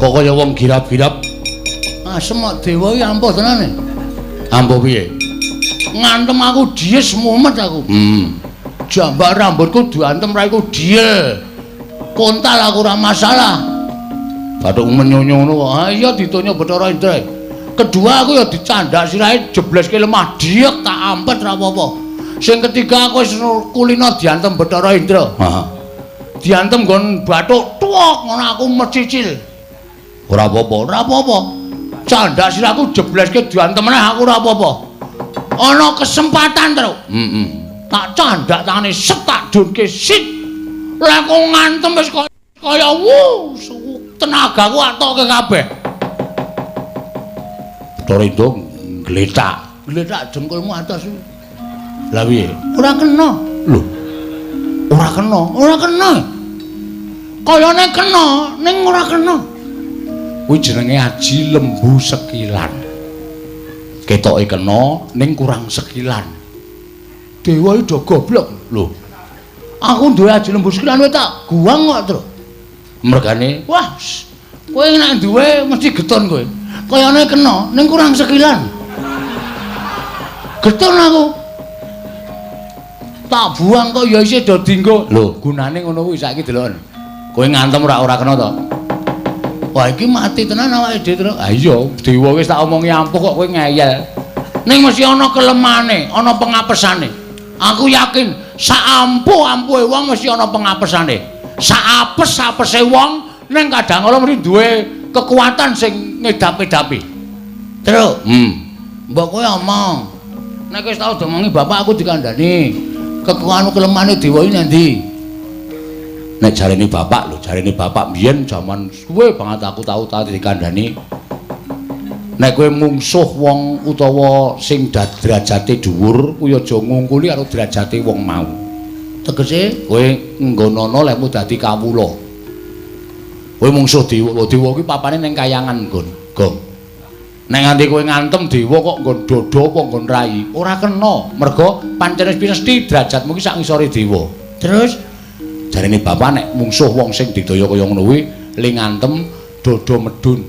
Kok kaya wong girap-girap? Asem kok dewa iki ampuh tenane. Ampuh piye? Ngantem aku dies mumet aku. Jambak rambutku diantem raiku diel. Kontal aku ora masalah. Bathuk menyonyo ngono kok. Ha iya ditonyo Bathara Indra. Kedua aku ya dicandak sirahe jebleske lemah diek tak ampet ra apa-apa. Sing ketiga aku wis kulino diantem Bathara Indra. Heeh. Diantem nggon bathuk tuwek ngono aku mecicil. Ora apa-apa, ora apa-apa. Candak sirahku jebleske diantem meneh aku ora apa-apa. Ana kesempatan, Tru. Heeh. Tak candak tangane set tak dunke sit. Lah kok ngantem wis kaya wu, tenagaku atoke kabeh. Bathara Indra ngletak, ngletak jengkulmu atas. Lah piye? Ora kena. Lho. Ora kena, ora kena. Kayane kena, ning ora kena. Kuwi jenenge aji lembu sekilan. Ketoke kena ning kurang sekilan. Dewa iki do goblok lho. Aku duwe aji lembu sekilan kowe tak guwang kok, Tru. Mergane, wah, kowe nek duwe mesti getun kowe. Kayane kena ning kurang sekilan. Getun aku. Tak buang kok ya isih do dinggo. Lho, gunane ngono kuwi saiki deloken. Kowe ngantem ora kena to? Wah iki mati tenan awake dhewe, Tru. Ha iya, dewa wis tak omongi ampuh kok kowe ngeyel. Ning mesti ana kelemane, ana pengapesane. Aku yakin sak ampuh-ampuhe wong mesti ana pengapesane. Sak apes-apese wong ning kadang kala mesti duwe kekuatan sing ngedap-edapi. Tru. Mbok kowe omong. Nek wis tau diomongi bapak aku dikandhani. Kekuatan kelemahane dewa iki nang ndi? Nek jarene bapak lho, jarene bapak mbiyen jaman suwe banget aku tau dikandhani. Nek kowe mungsuh wong utawa sing derajate dhuwur, kuwi aja ngungkuli karo derajate wong mau. Tegese kowe nggonono lehmu dadi kawula. Kowe mungsuh dewa, dewa kuwi papane ning kayangan nggon. Gong. Nek nganti kowe ngantem dewa kok nggon dada apa nggon rai, ora kena. Mergo pancen wis mesti derajatmu ki sak ngisore dewa. Terus jarene bapak nek mungsuh wong sing didaya kaya ngono kuwi le ngantem dada medun.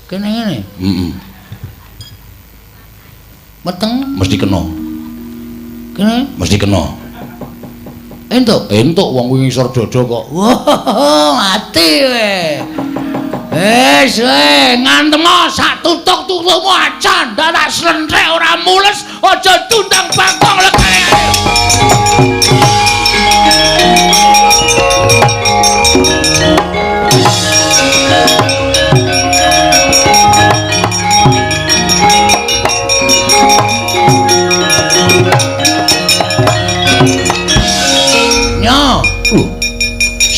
Kene ngene. Heeh. Meteng mesti kena. Kene mesti kena. Entuk, entuk wong kuwi ngisor dada kok. Wah, mati kowe. Wis kowe ngantem sak tutuk-tutukmu aja ndak tak slentrek ora mules, aja tundang bangkong lekane.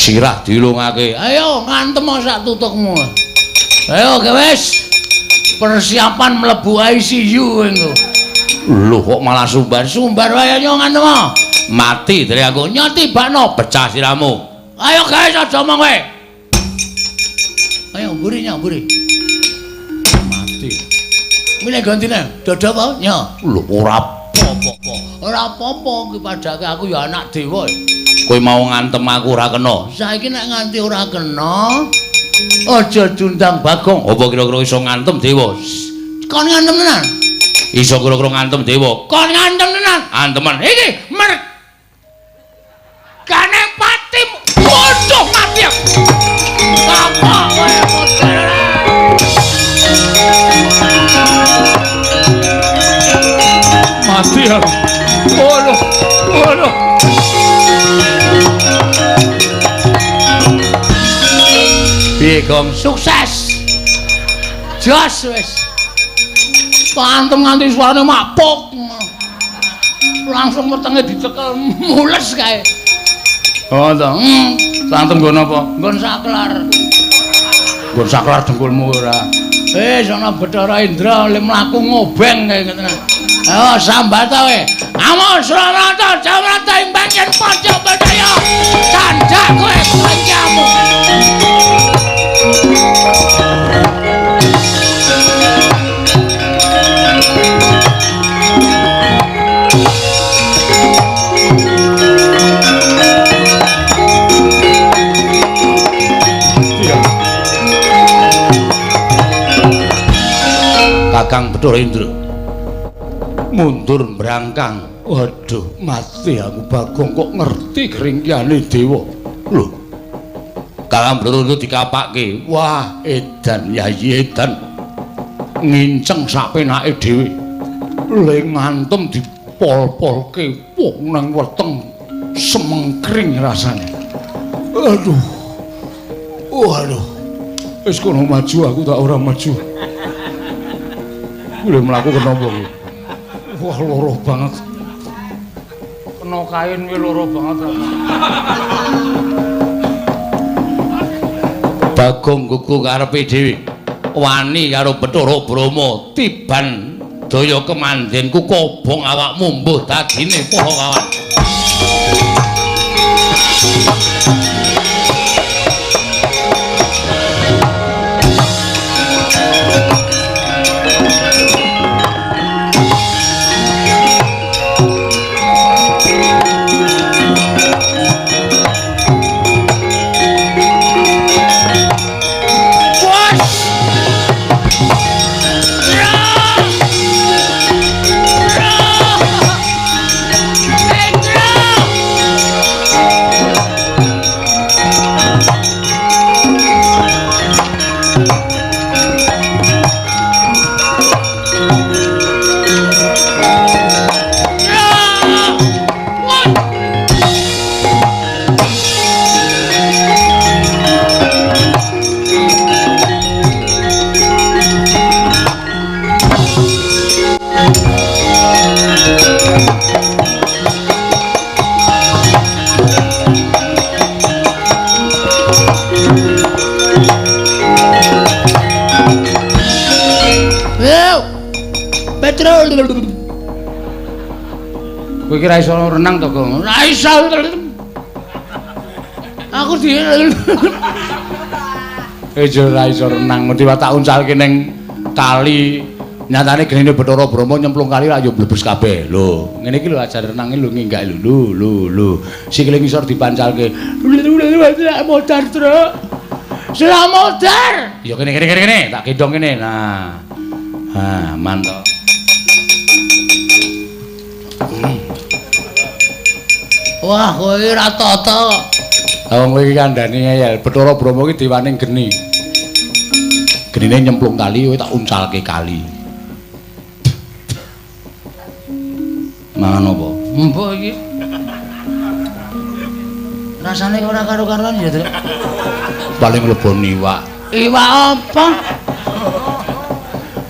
Sirah dilungake. Ayo ngantem sak tutukmu. Ayo wis. Persiapan mlebu ICU engko. Lho kok malah sumbar-sumbar wae nyo ngantem. Mati dari aku. Nyoti bakno pecah sirahmu. Ayo guys aja omong kowe. Ayo mburi nyo mburi. Mati. Milih gantine. Dada apa nyo? Lho ora apa-apa. Ora apa-apa iki padake aku ya anak dewa. Kowe mau ngantem aku ora kena. Saiki nek nganti ora kena, aja diundang Bagong. Apa kira-kira iso ngantem dewa? Kon ngantem tenan? Iso kira-kira ngantem dewa. Kon ngantem tenan? Antemen. Iki mergane patim. Waduh mati aku. Apa kowe model? Mati aku. Waduh. Waduh. Piye Gong? Sukses. Jos wis. Pantem nganti suarane mapuk. Langsung wetenge dicekel mules kae. Oh to. Santem nggon apa? Nggon saklar. Nggon saklar dengkulmu ora. Wis ana Bathara Indra le mlaku ngobeng kae ngene. Ayo sambat kowe. Amo Surarata Jamrata ing bagian pojok bedaya. Candak kowe kancamu. Kakang Bathara Indra mundur mbrangkang. Waduh, mati aku Bagong kok ngerti keringkiane dewa. Lho. Kakang Bathara Indra dikapake. Wah, edan yayi edan. Nginceng sak penake dhewe. Le ngantem dipol-polke wong nang weteng semengkring rasane. Aduh. Waduh. Wis kono maju aku tak ora maju. Kuwi mlaku kena apa kuwi? Wah, loro banget. Kena kain kuwi loro banget. Bagong gugu karepe dhewe. Wani karo Bathara Brahma tiban daya kemanden ku kobong awakmu mbuh dadine para kawan. Kowe iki ra iso renang to, Gong? Ora iso. Aku di ora iso renang, mesti tak uncalke ning kali. Nyatane genine Bathara Brahma nyemplung kali ra yo mlebes kabeh. Lho, ngene iki lho ajar renange lho nginggak lho. Lho lho. Sikile ngisor dipancalke. Modar, Truk. Sira modar. Ya kene kene kene kene, tak gendong kene. Nah. Ha, mantap. Wah, kowe iki ra tata. Lah wong kowe iki kandhane ngeyel. Bathara Brahma iki dewaning geni. Genine nyemplung kali, kowe tak uncalke kali. Mangan apa? Mbok iki. Rasane ora karo-karuan ya, Truk. Paling lebon iwak. Iwak apa?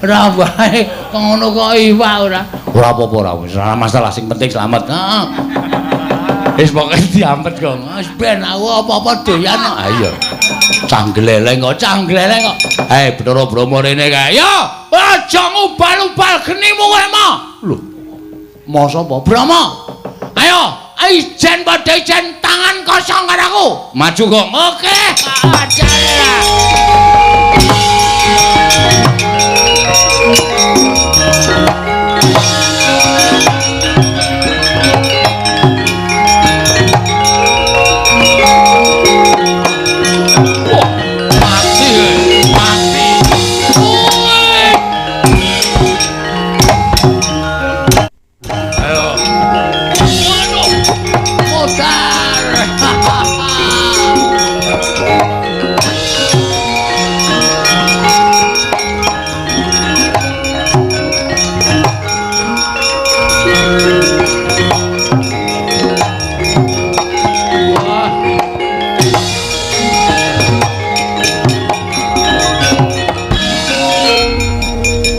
Ora wae, kok ngono kok iwak ora. Ora apa-apa ora wis, ora masalah, sing penting slamet. Heeh. Wis pokoke diampet kok. Wis ben aku apa-apa doyan kok. Ha iya. Canggleleng kok, canggleleng kok. Hei, Bathara Brahma rene kae. Yo, aja ngubal-ubal genimu kowe mo. Lho. Masa apa? Brahma. Ayo, ijen padha ijen tangan kosong karo aku. Maju kok. Oke. Aja.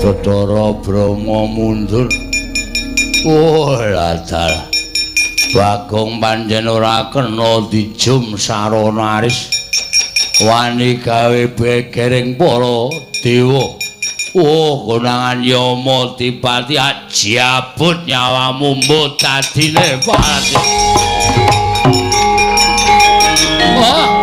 Bathara Brahma mundur. Oh, dalah. Bagong pancen ora kena dijum sarana aris. Wani gawe begering para dewa. Oh, konangan Yama Dipati ajabut nyawamu mbok dadine pati. Oh.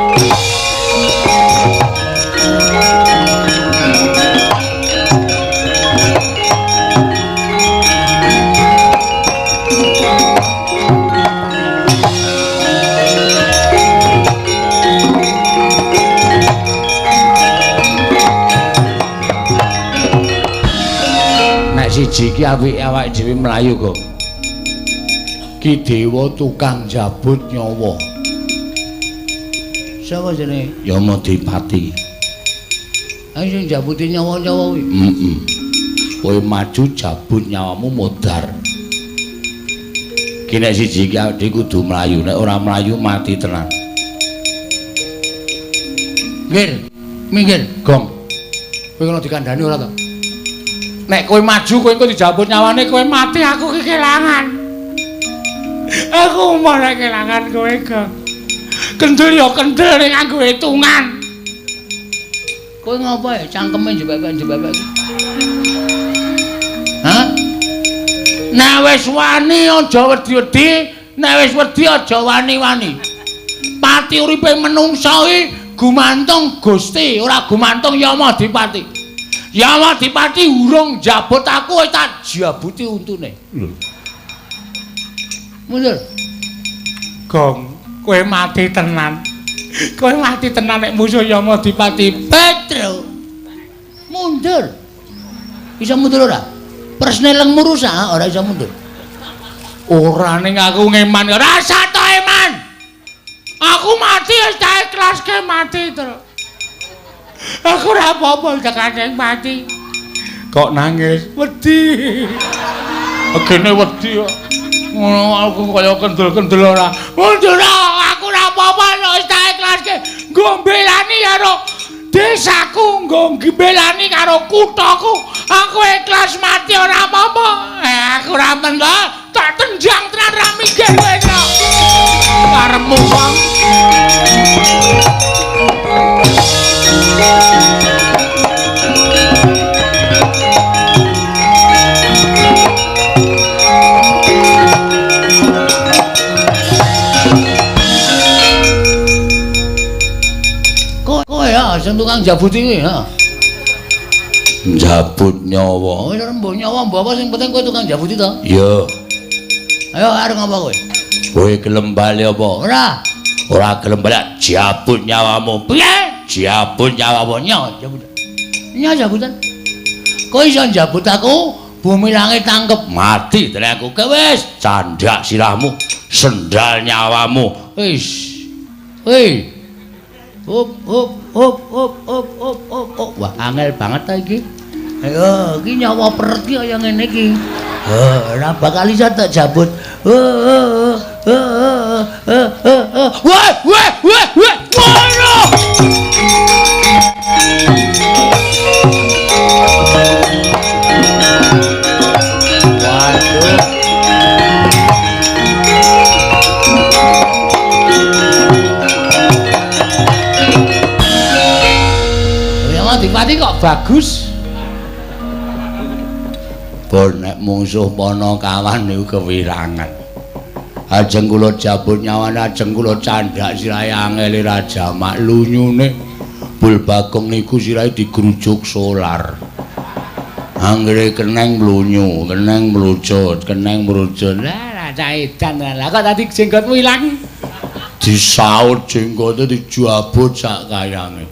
Siji iki apike awake dhewe mlayu kok. Ki dewa tukang jabut nyawa. Sapa jenenge? Yama Dipati. Ayo sing jabuti nyawa-nyawa kuwi. Heeh. Kowe maju jabut nyawamu modar. Ki nek siji iki awake dhewe kudu mlayu, nek ora mlayu mati tenan. Minggir, minggir, Gong. Kowe kena dikandhani ora to? Nek kowe maju kowe engko dijabut nyawane kowe mati, aku ki kelangan. Aku malah kelangan kowe, Gong. Kendel ya kendel ning nganggo hitungan. Kowe ngopo ya cangkeme jebebek-jebebek? Hah? Nek wis wani aja wedi-wedi, nek wis wedi aja wani-wani. Pati uripe menungsa iki gumantung Gusti, ora gumantung Yama Dipati. Yama Dipati urung njabut aku wis tak jabuti untune. Lho. Mundur. Gong, kowe mati tenan. Kowe mati tenan nek musuh Yama Dipati. Petro. Mundur. Iso mundur ora? Persne lengmu rusak ora iso mundur. Ora ning aku ngeman. Rasa to eman. Aku mati wis tak ikhlaske mati, Tru. Aku ora apa-apa tekane mati. Kok nangis? Wedi. Begene wedi kok. Ngono aku kaya kendel-kendel ora. Mundur aku ora apa-apa wis tak ikhlaske. Nggo mbelani karo desaku, nggo mbelani karo kuthaku. Aku ikhlas mati ora apa-apa. Aku ora mentho, tak tenjang tenan ra minggir kowe kok. Karepmu wong. sing tukang jabuti kuwi, heeh. Njabut nyawa. Wis ora mbok nyawa mbok apa sing penting kowe tukang jabuti to? Iya. Ayo arep ngapa kowe? Kowe gelem bali apa? Ora. Ora gelem bali jabut nyawamu. Piye? Jabut nyawamu. Nyo jabut. Nyo jabutan. Kowe iso njabut aku, bumi langit tangkep mati tenan aku. Wis candhak sirahmu, sendal nyawamu. Wis. Woi. Hop hop hop hop hop hop hop. hop. Wah, angel banget ta iki. Ayo, iki nyawa peret iki kaya ngene iki. Ora bakal iso tak jabut. Wah, wah, wah, wah. Waduh. Waduh. Ya Adipati kok bagus. Bon nek mungsuh Panakawan niku kewirangan. Ajeng kula jabut nyawane, ajeng kula candhak sirahe angele Raja Mak lunyune. Bul Bagong niku sirahe digrujuk solar. Anggere keneng mlunyu, keneng mlucut, keneng mrucut. Lah cah edan lah kok tadi jenggotmu ilang. Disaut jenggote dijabut sak kayange.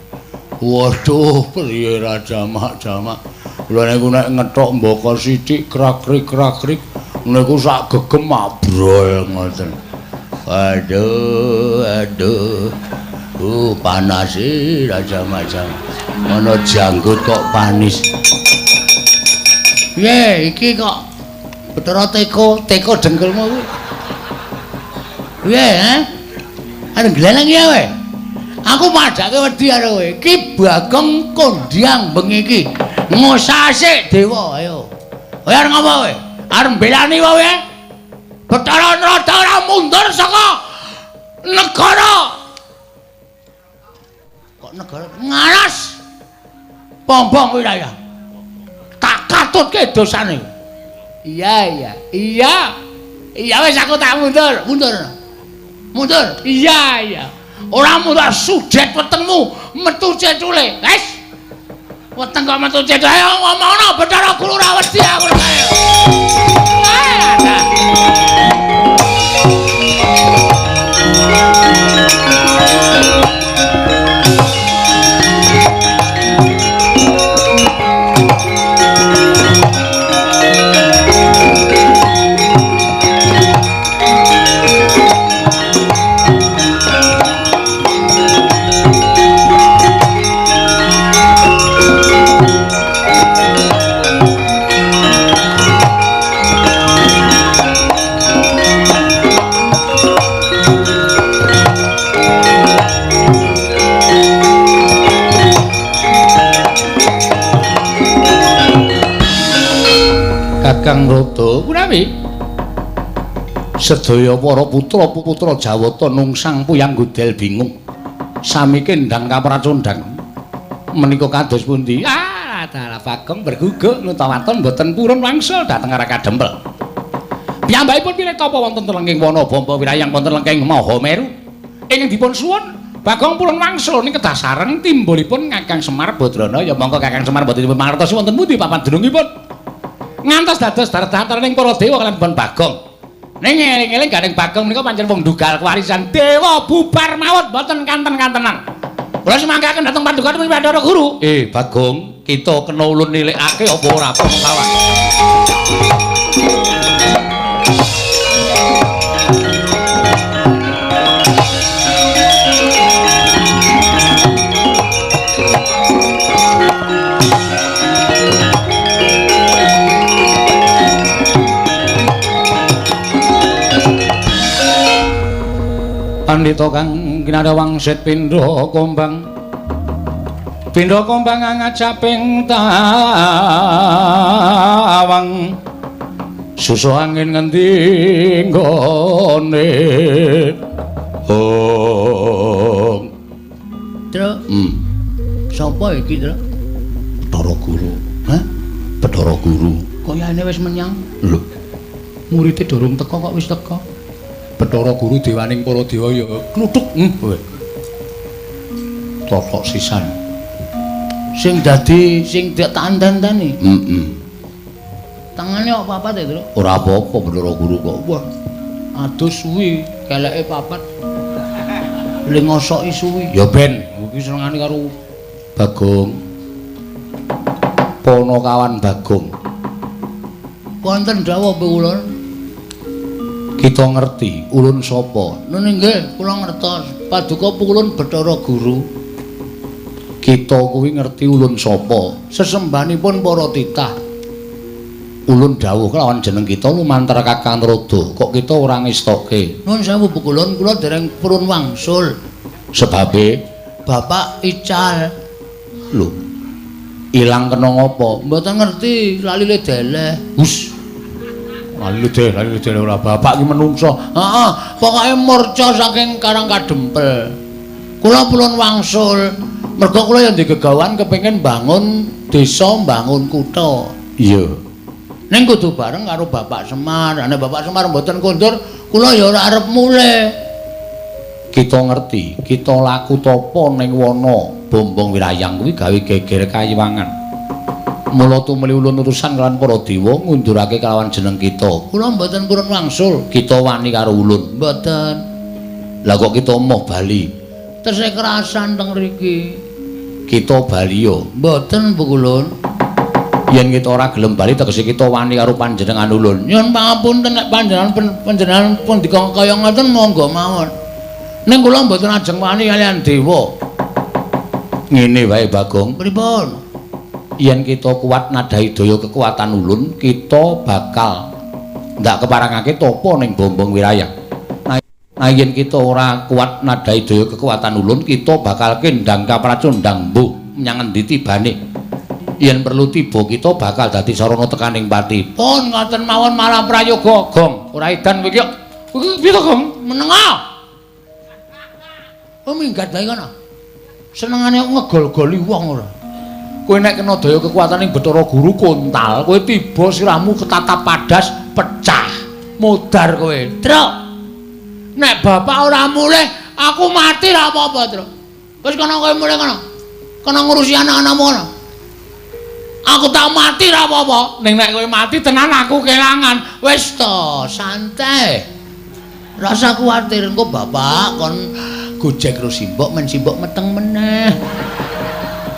Waduh, priye Raja Mak jamak. Kula niku nek ngethok mbaka sithik krak-krik-krak-krik niku sak gegem abrol ngoten. Aduh, aduh. Panas e Raja Macam. Ana janggut kok panis. Piye iki kok Bathara teko, teko dengkulmu kuwi. Piye, ha? Arep gleleng ya kowe. Aku padhake wedi karo kowe. Iki Bagong kondhang bengi iki. Ngosasik dewa, ayo. Kowe arep ngapa kowe? Arep mbelani kowe? Bathara Narada ora mundur saka negara. Kok negara ngaras? Pombong wilayah. Tak katutke dosane. Iya, iya. Iya. Iya wis aku tak mundur, mundur. Mundur. Iya, iya. Ora mundur sudet wetengmu metu cecule. Wis. Weteng kok metu cecule. Ayo ngomongno Bathara Guru ora wedi aku ayo. Kakang Rada punawi sedaya para putra-putra Jawata nungsang puyang godel bingung sami kendang kapracondang menika kados pundi? Ah, dalah Bagong berguguk nutawaton mboten purun wangsul dhateng Raka Dempel. Piyambakipun pilih tapa wonten lengking wana bamba wirayang wonten lengking Mahameru ingkang dipun suwun Bagong purun wangsul ning kedah sareng timbulipun Kakang Semar Badrana. Ya monggo Kakang Semar mboten dipun mangertosi wonten pundi papan dunungipun ngantos dados datar-dataring para dewa kaliyan pun Bagong. Ning eling-eling gandeng Bagong menika pancen wong ndugal kewarisan dewa bubar mawon mboten kanten-kantenan. Kula sumanggaken dhateng paduka Bathara Guru. Bagong, kita kena ulun nilikake apa ora apa kawan. Pandhita kang kinarya wangsit pindha kombang. Pindha kombang ngajaping tawang. Susu angin ngendi nggone. Oh. Tru. Sapa iki, Tru? Bathara Guru. Hah? Bathara Guru. Kayane wis menyang. Lho. Murite durung teka kok wis teka. Bathara Guru dewaning para dewa ya kluthuk kowe. Totok sisan. Sing dadi sing tak enten-enteni. Heeh. Tangane kok papat ya, Truk? Ora apa-apa Bathara Guru kok. Wah. Adus suwi, keleke papat. Le ngosoki suwi. Ya ben, iki senengane karo Bagong. Ponokawan Bagong. Wonten dawuh kula. Kita ngerti ulun sapa? Nun nggih, kula ngertos. Paduka pulun Bathara Guru. Kita kuwi ngerti ulun sapa? Sesembahanipun para titah. Ulun dawuh kelawan jeneng kita lumantar Kakang Rodo. Kok kita ora ngestoke? Nun sewu pukulun, kula dereng purun wangsul. Sebabe Bapak ical. Lho. Ilang kena ngopo? Mboten ngerti, lali le deleh. Hus. Lali deleh ora bapak ki menungso. Heeh, pokoke murca saking Karang Kadempel. Kula purun wangsul. Mergo kula yen digegawan kepengin bangun desa, bangun kutha. Iya. Ning kudu bareng karo Bapak Semar. Nek Bapak Semar mboten kondur, kula ya ora arep mulih. Kita ngerti, kita laku tapa ning wana Bombong Wirayang kuwi gawe geger kayiwangan. Mula tumuli ulun urusan kelawan para dewa ngundurake kelawan jeneng kita. Kula mboten purun wangsul. Kita wani karo ulun. Mboten. Lah kok kita moh bali? Tesih kerasan teng mriki. Kita bali yo. Mboten Bu Kulun. Yen kita ora gelem bali tegese kita wani karo panjenengan ulun. Nyuwun pangapunten nek panjenengan pun dikon kaya ngoten monggo mawon. Ning kula mboten ajeng wani kaliyan dewa. Ngene wae Bagong. Pripun? Yen kita kuat nadhahi daya kekuatan ulun, kita bakal ndak keparangake tapa ning Bombong Wirayang. Nah yen kita ora kuat nadhahi daya kekuatan ulun, kita bakal kendang kapracundang mbuh menyang endi tibane. Yen perlu tiba kita bakal dadi sarana tekaning pati. Pun ngoten mawon malah prayoga, Gong. Ora edan kowe iki kok. Kowe piye to, Gong? Menenga. Oh minggat bae kono. Senengane ngegol-goli wong ora. Kowe nek kena daya kekuatane Bathara Guru kontal, kowe tiba sirahmu ketatap padas pecah. Modar kowe. Truk. Nek bapak ora mulih, aku mati ra apa-apa, Truk. Wis kono kowe mulih kono. Kono ngurusi anak-anakmu kono. Aku tak mati ra apa-apa. Ning nek kowe mati tenan aku kelangan. Wis to, santai. Rasa kuwatir engko bapak kon gojek karo simbok men simbok meteng meneh.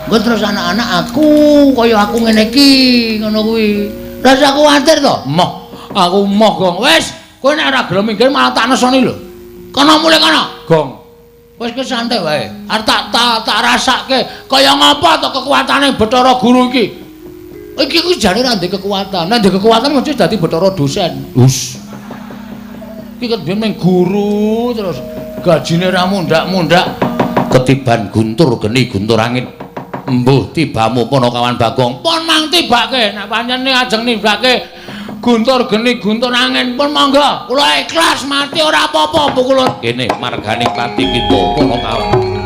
Engko terus anak-anak aku kaya aku ngene iki ngono kuwi. Rasa kuwatir to? Moh, aku moh, Gong. Wis, kowe nek ora gelem minggir malah tak nesoni lho. Kono mulih kono. Gong. Wis ke santai wae. Arep tak rasake kaya ngapa to kekuatane Bathara Guru iki. Iki kuwi jane ora ndek kekuatan. Nek ndek kekuatan mesti dadi Bathara dosen. Hus. Iki ket biyen mung guru terus gajine ra mundhak-mundhak ketiban guntur geni guntur angin. Mbuh tibamu Ponokawan Bagong. Pun mang tibake nek pancen ajeng nibake guntur geni guntur angin pun monggo. Kula ikhlas mati ora apa-apa Bu kula. Kene margane pati kita Ponokawan.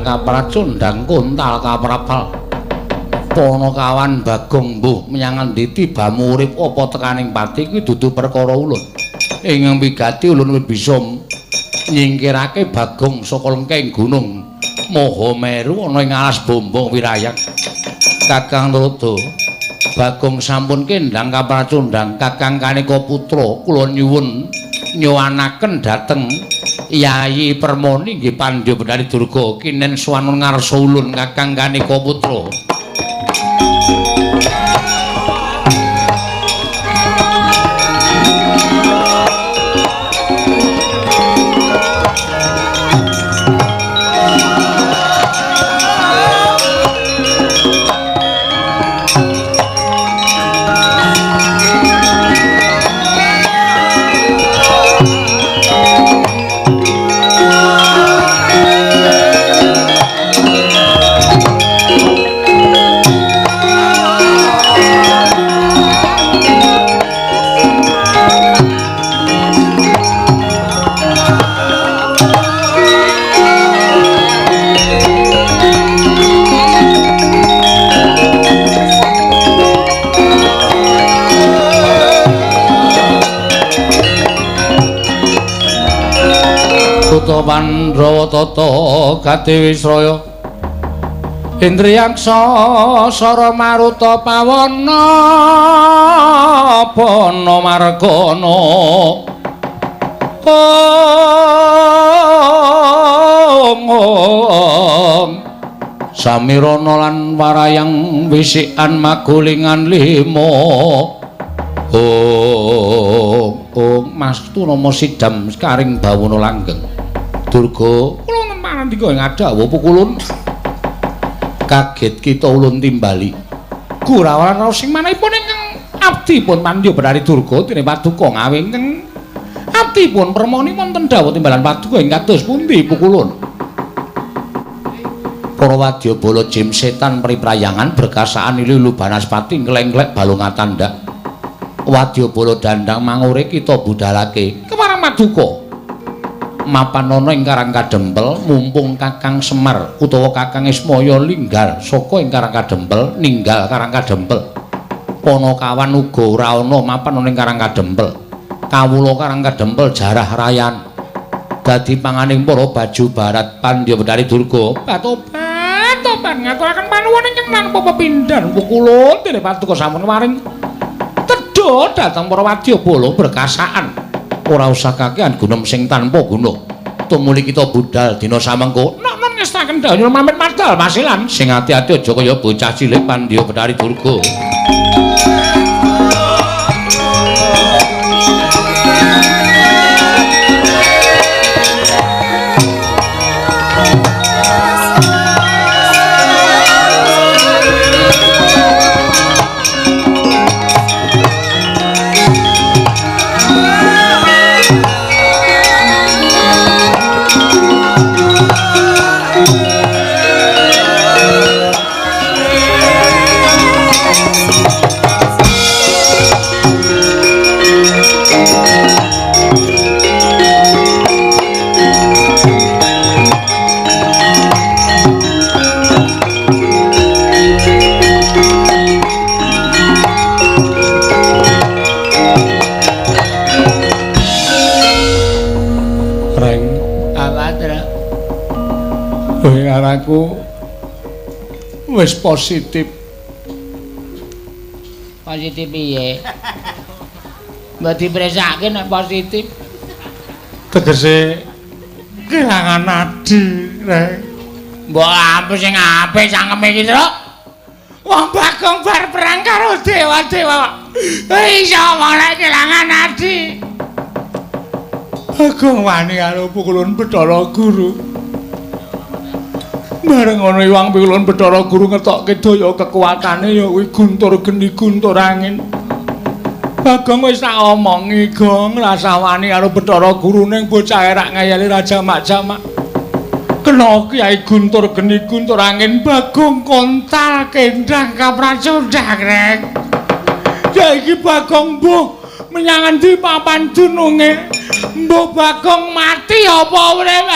Kapracundang kontal kaprapal. Ponokawan Bagong mbuh menyang endi tibamu urip apa tekaning pati kuwi dudu perkara ulun. Ing wigati ulun wis bisa nyingkirake Bagong saka lengking gunung Mahameru ana ing alas Bombong Wirayang. Kakang Rodo, Bagong sampun kendang kapracundang Kakang Kaneka Putra kula nyuwun nyuwanaken dhateng Yayi Permoni nggih Pandya Bendari Durga kinen swanun ngarsa ulun Kakang Kaneka Putra. Bhuta Pandhawa tata gati wisraya Indriyaksa sara maruta pawana bana margana Om Om Samirana lan warayang wisikan magulingan lima Om Om Mastu nama sidam sekaring bawana langgeng Durga kula wonten panandika ing adhawuh pukulun kaget kita ulun timbali Gurawan raos sing manahipun ingkang abdi pun pandya Bathari Durga dene paduka ngawe ingkang abdi pun permoni wonten dawuh timbalan paduka ing kados pundi pukulun. Para wadyabala jim setan priprayangan berkasaan lilu banaspati nglengklek balung tandak. Wadyabala dandang mangure kita budalake kemarang paduka. Mapan ana ing Karang Kadempel mumpung Kakang Semar utawa Kakang Ismaya linggal saka ing Karang Kadempel ninggal Karang Kadempel. Panakawan uga ora ana mapan ana ing Karang Kadempel. Kawula Karang Kadempel jarah rayan dadi panganing para baju barat Pandya Bathari Durga. Batobat ngaturaken panuwun ingkang tanpa pepindhan pukulun dene paduka sampun waring tedha dhateng para wadyabala berkasaan. Ora usah kakehan gunem sing tanpa guna. Tumuli kita budal dina samengko. Nok-nok ngestaken dawuh pamit madal masilan sing ati-ati aja kaya bocah cilik Pandya Bathari Durga. Aku wis positif. Positif piye? Mbok dipresake nek positif. Tegese kelangan adi, Reng. Mbok ampun sing apik cangkeme iki, Truk. Wong Bagong bar perang karo dewa-dewa. Iso omong nek kelangan adi. Bagong wani karo pukulun Bathara Guru. Bareng ana Iwang Pikulun Bathara Guru ngetokke daya kekuatane ya kuwi guntur geni guntur angin. Bagong wis tak omongi, Gong, rasah wani karo Bathara Guru ning bocah rak ngayali raja mak-jamak. Kena Kyai Guntur geni guntur angin Bagong kontal kendang kapracundang, Reng. Saiki Bagong mbuh menyang endi papan dununge? Mbuh Bagong mati apa urip?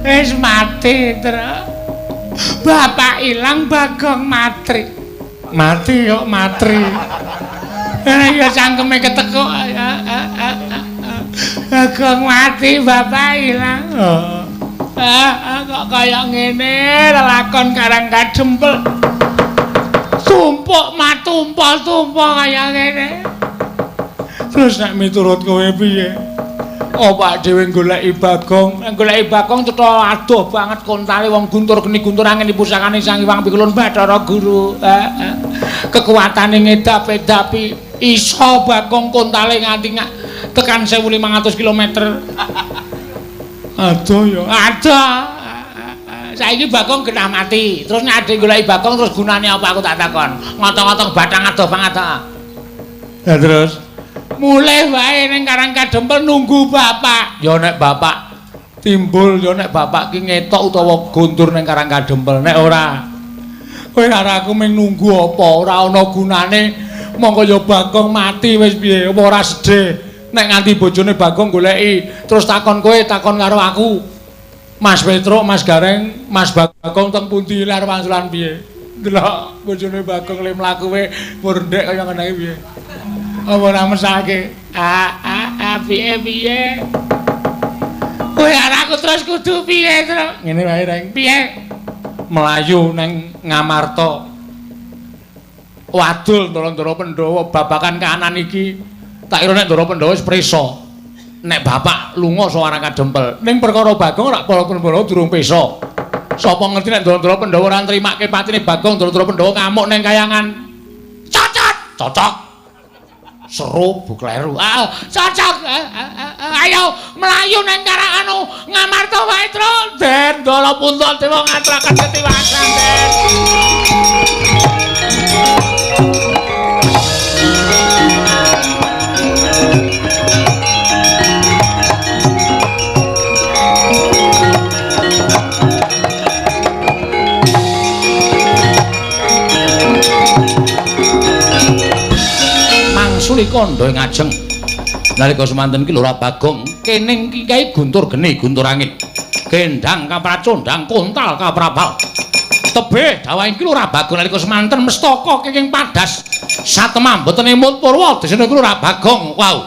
Wis mati, Tru. Bapak ilang Bagong matri. Mati kok matri. Ya cangkeme ketekuk. Bagong mati, bapak ilang. Kok kaya ngene lelakon Karang Kadempel. Tumpuk matumpul-tumpul kaya ngene. Terus nek miturut kowe piye? Opak dhewe goleki Bagong, goleki Bagong cetha adoh banget kontale wong guntur geni guntur angin pusakane Sang Hyang Pikulun Bathara Guru. Kekuatane ngedap-edapi iso Bagong kontale nganti tekan 1500 km. Adoh ya, adoh. Saiki Bagong genah mati. Terus nek adek goleki Bagong terus gunane apa aku tak takon. Ngotong-ngotong bathang adoh banget ta. Lah terus mulih wae ning Karang Kadempel nunggu bapak. Ya nek bapak timbul, ya nek bapak ki ngetok utawa guntur ning Karang Kadempel. Nek ora, kowe karo aku mung nunggu apa? Ora ana gunane. Mongko ya Bagong mati wis piye? Apa ora sedih nek nganti bojone Bagong goleki terus takon kowe, takon karo aku. Mas Petruk, Mas Gareng, Mas Bagong teng pundi lar wangsulan piye? Delok bojone Bagong le mlaku we murndek kaya ngene iki piye? Apa ora mesake? Ah ah ah piye piye? Kowe arek aku terus kudu piye, Truk? Ngene wae, Reng. Piye? Melayu nang Ngamarta. Wadul Ndara-ndara Pandhawa babakan kahanan iki. Tak kira nek Ndara Pandhawa wis prisa. Nek bapak lunga sawara kadempel. Ning perkara Bagong rak para Pandhawa durung pesa. Sapa ngerti nek Ndara-ndara Pandhawa ora nrimake patine Bagong, Ndara-ndara Pandhawa ngamuk ning kayangan. Cocok, cocok. Seru bu kleru. Ah, cocok. Ayo mlayu nang karang anu Ngamarta wae, Truk. Den Ndara Puntadewa ngaturaken ketiwasan, Den. Mangsuli kandha ing ajeng. Nalika semanten ki Lurah Bagong kening ki kae guntur geni guntur angin. Kendang kapracondang kontal kaprabal. Tebih dawahing ki Lurah Bagong nalika semanten mestaka kenging padas. Satemah mboten emut purwa desane ki Lurah Bagong. Wow.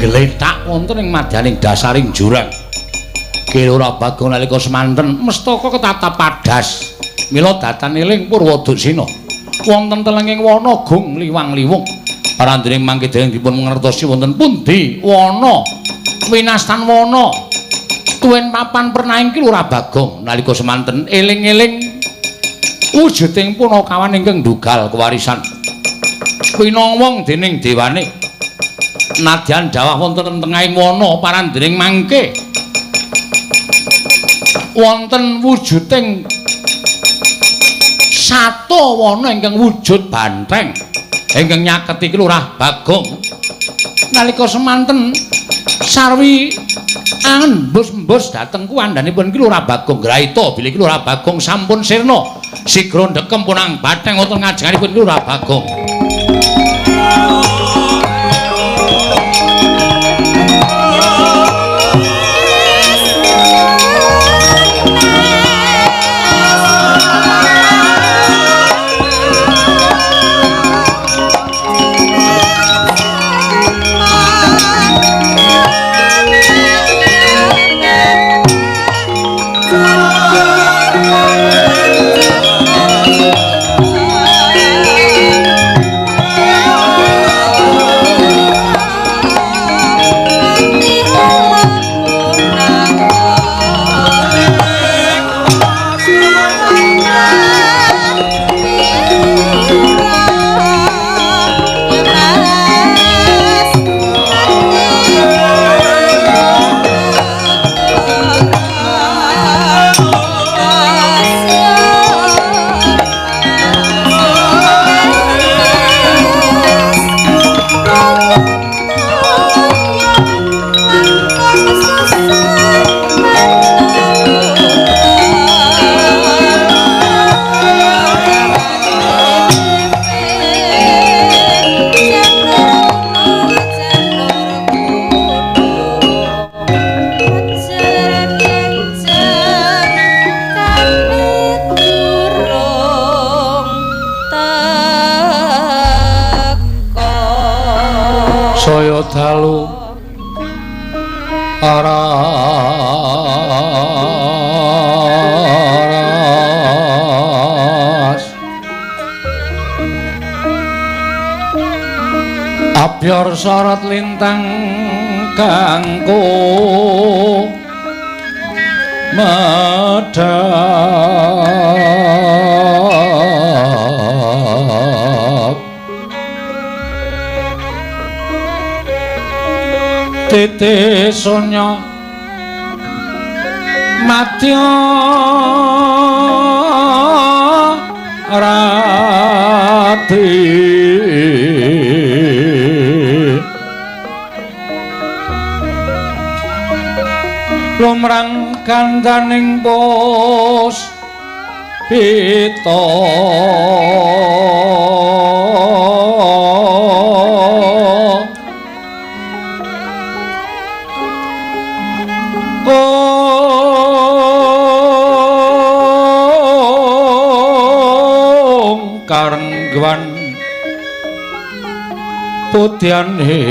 Gletak wonten ing madyaning dasaring jurang. Ki Lurah Bagong nalika semanten mestaka ketatap padas. Mila datan eling Purwaduksina. Wonten telenging wana gung liwang-liwung. Parandene mangke dereng dipun mangertosi wonten pundi wana winastan wana. Tuwin papan pernahing Ki Lurah Bagong nalika semanten eling-eling wujuding punakawan ingkang ndugal kewarisan. Winowong dening dewane. Nadyan dawah wonten tengahing wana parandhening mangke wonten wujuding sata wana ingkang wujud banteng ingkang nyaketi Ki Lurah Bagong. Nalika semanten sarwi angembus-embus dhateng kuwandhanipun Ki Lurah Bagong graita bilih Ki Lurah Bagong sampun sirna sigra ndekem punang banteng wonten ngajenganipun Ki Lurah Bagong. Saya dalu aras Abyor sorot lintang kangku Sumedhap titi sunya madya rati lumrang kandaning pos pita ong karengwan putyanira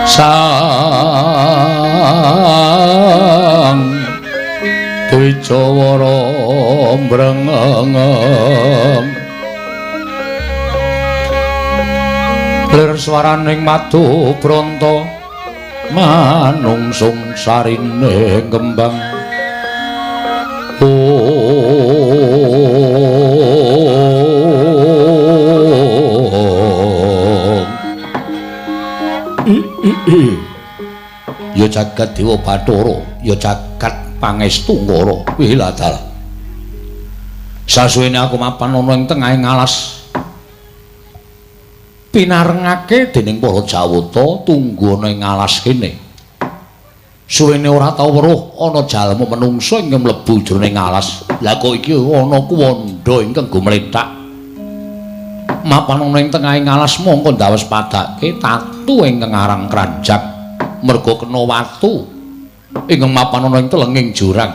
sang Dwijawara mbrengeng lir swaraning madu bronto manungsung sarine kembang. Ya jagat Dewa Bathara, ya jagat Pangestu Ngara. Wiladal. Sasuwene aku mapan ana ing tengahing alas. Pinarengake dening para Jawata tunggu ana ing alas kene. Suwene ora tau weruh ana jalma menungsa ingkang mlebu jroning alas. Lah kok iki ana kuwandha ingkang gumlethak. Mapan ana ing tengahing alas mongko ndawes padake tatu ingkang aran kranjak. Merga kena watu ingkang mapan ana ing telenging jurang.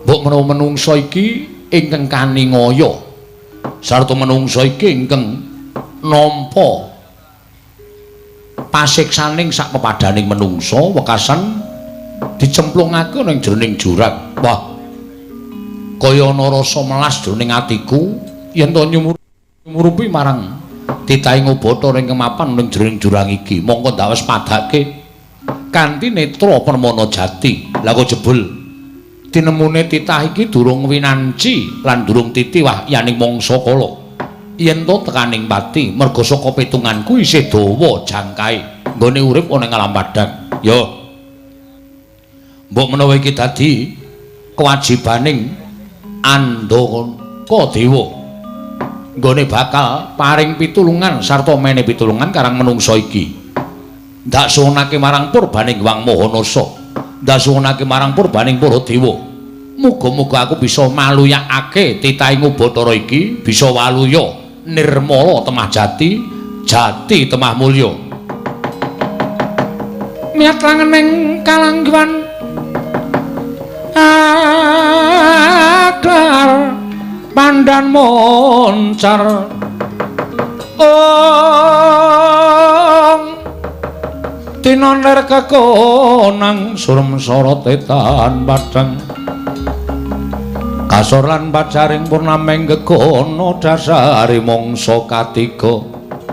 Mbok menawa menungsa iki ingkang kaningaya sarta menungsa iki ingkang nampa pasiksaning sak pepadaning menungsa wekasan dicemplungake ana ing jroning jurang. Wah, kaya ana rasa melas jroning atiku yen to nyumurupi marang titahing Bathara ingkang mapan ning jroning jurang iki. Mongko ndawes padake kanthi netra permana jati. Lah kok jebul tinemune titah iki durung winanci lan durung titi wahyaning mangsa kala. Yen to tekaning pati merga saka pitunganku isih dawa jangkae nggone urip ana ing alam padhang. Yo, mbok menawa iki dadi kewajibaning Andaka Dewa nggone bakal paring pitulungan sarta mene pitulungan karang menungsa iki. Ndak suwunake marang purbaning Hyang Mahanasa, ndak suwunake marang purbaning para dewa. Muga-muga aku bisa maluyakake titahing Bathara iki, bisa waluya nirmala temah jati, jati temah mulya. Miyat langening kalangguan aklar pandan moncar ong tinon lir kekonang surem sorote tan padhang kasor lan pacaring purnameng gegono dasare mangsa katiga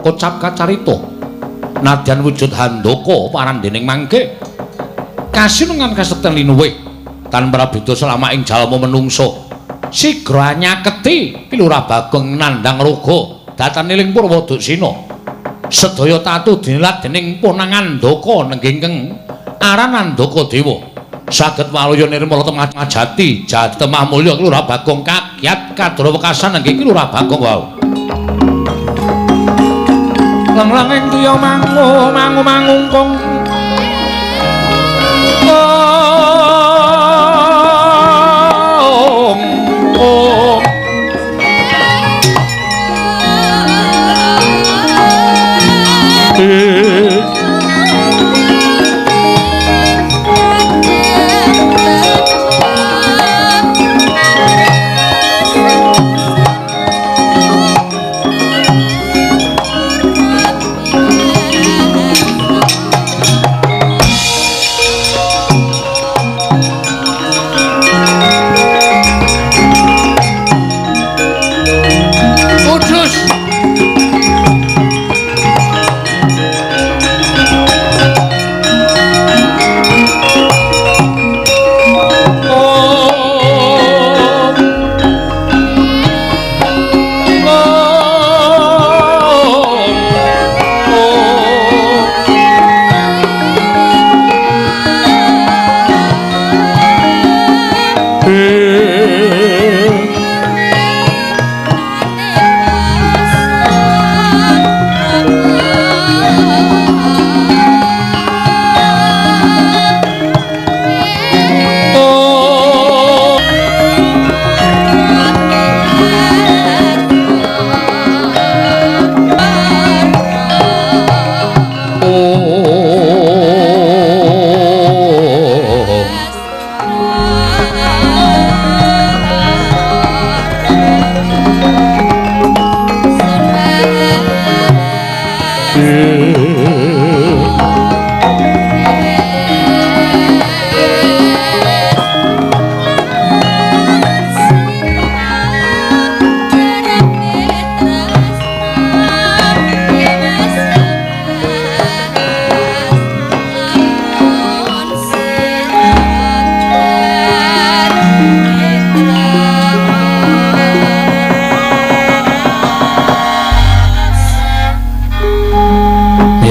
kocap kacarita nadyan wujud handaka parandening mangke kasinungan kasekten linuwih tan prabeda selama ing jalma menungsa sigra nyaketi Kilurah Bagong nandhang raga datane ing Purwaduksina. Sedaya tatu dinilat dening Ponang Andaka nenggingkeng aran Andaka Dewa saged waluya nirmala temah jati jati temah mulya Kilurah Bagong kakyat kadra wekasan nengging Kilurah Bagong wau. Lenglenging tuya mangu mangu mangungkung ong ong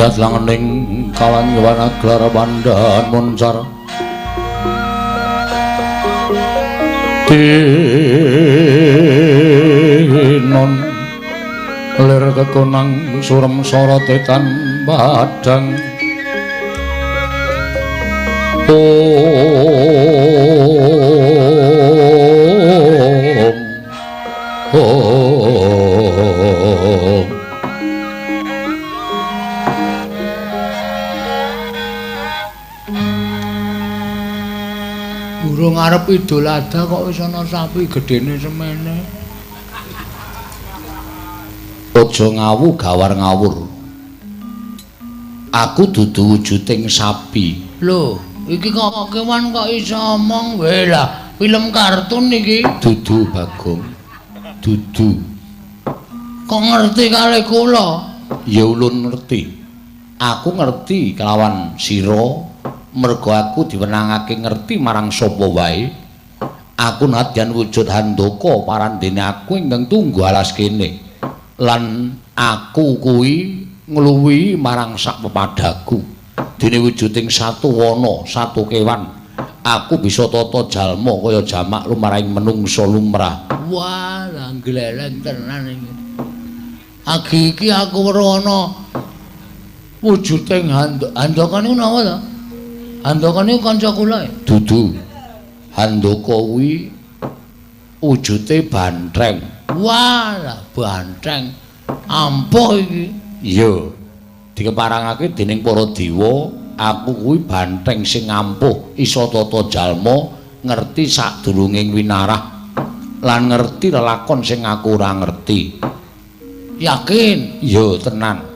Lihat langening kawan yowana gelar pandan moncar tinon lir kekonang surem sorote tan padang. Om Om. Durung arep Idul Adha kok wis ana sapi gedene semene. Aja ngawu gawar ngawur. Aku dudu wujuding sapi. Lho, iki kok kewan kok iso omong wae lah. Film kartun iki. Dudu Bagong. Dudu. Kok ngerti kali kula? Ya ulun ngerti. Aku ngerti kelawan sira. Mergo aku diwenangake ngerti marang sapa wae. Aku nadyan wujud Handaka parandene aku ingkang tunggu alas kene. Lan aku kuwi ngluwihi marang sak pepadaku. Dene wujuding satu wana, satu kewan, aku bisa tata jalma kaya jamak lumrahing menungsa lumrah. Wah, lah gleleng tenan iki. Agi iki aku weruh ana wujuding Handaka niku napa to? Handaka niku kanca kula. Dudu. Handaka kuwi wujute bantreng. Wah, lah bantreng. Ampuh iki. Iya. Dikeparangake dening para dewa, aku kuwi bantreng sing ampuh, iso tata jalma, ngerti sadurunging winarah lan ngerti lelakon sing aku ora ngerti. Yakin? Iya, tenan.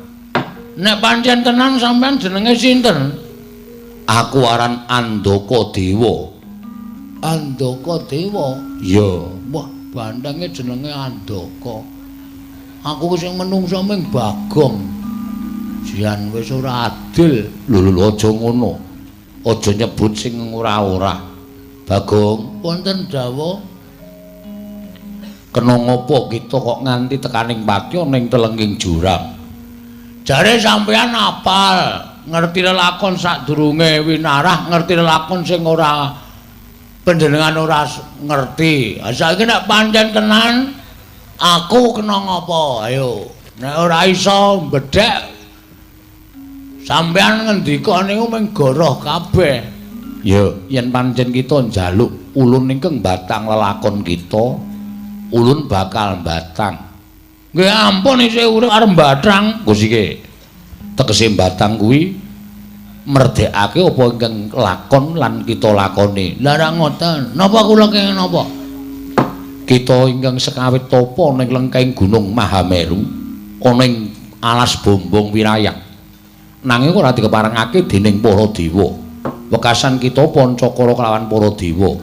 Nek pancen tenan sampean jenenge sinten? Aku aran Andaka Dewa. Andaka Dewa? Iya. Wah, bandenge jenenge Andaka. Aku sing menungsa ming Bagong. Jian wis ora adil. Lho lho aja ngono. Aja nyebut sing ora-ora. Bagong, wonten dawuh. Kena ngopo kita kok nganti tekaning pati ning telenging jurang? Jare sampean apal. Ngerti lelakon sadurunge winarah, ngerti lelakon sing ora panjenengan ora ngerti. Ha saiki nek pancen tenan aku kena ngopo? Ayo, nek ora iso mbedhek sampean ngendika niku mung goroh kabeh. Ya, yen pancen kita njaluk ulun ingkang batang lelakon kita, ulun bakal batang. Nggih ampun isih urip arep batang. Kusike. Tegese batang kuwi merdekake apa ingkang lakon lan kita lakoni. Lah ra ngoten. Napa kula kenging napa? Kita ingkang sekawit tapa ning lengkeng Gunung Mahameru ana ing alas Bombong Wirayang. Nanging ora dikeparengake dening para dewa. Wekasan kita pancakara kelawan para dewa.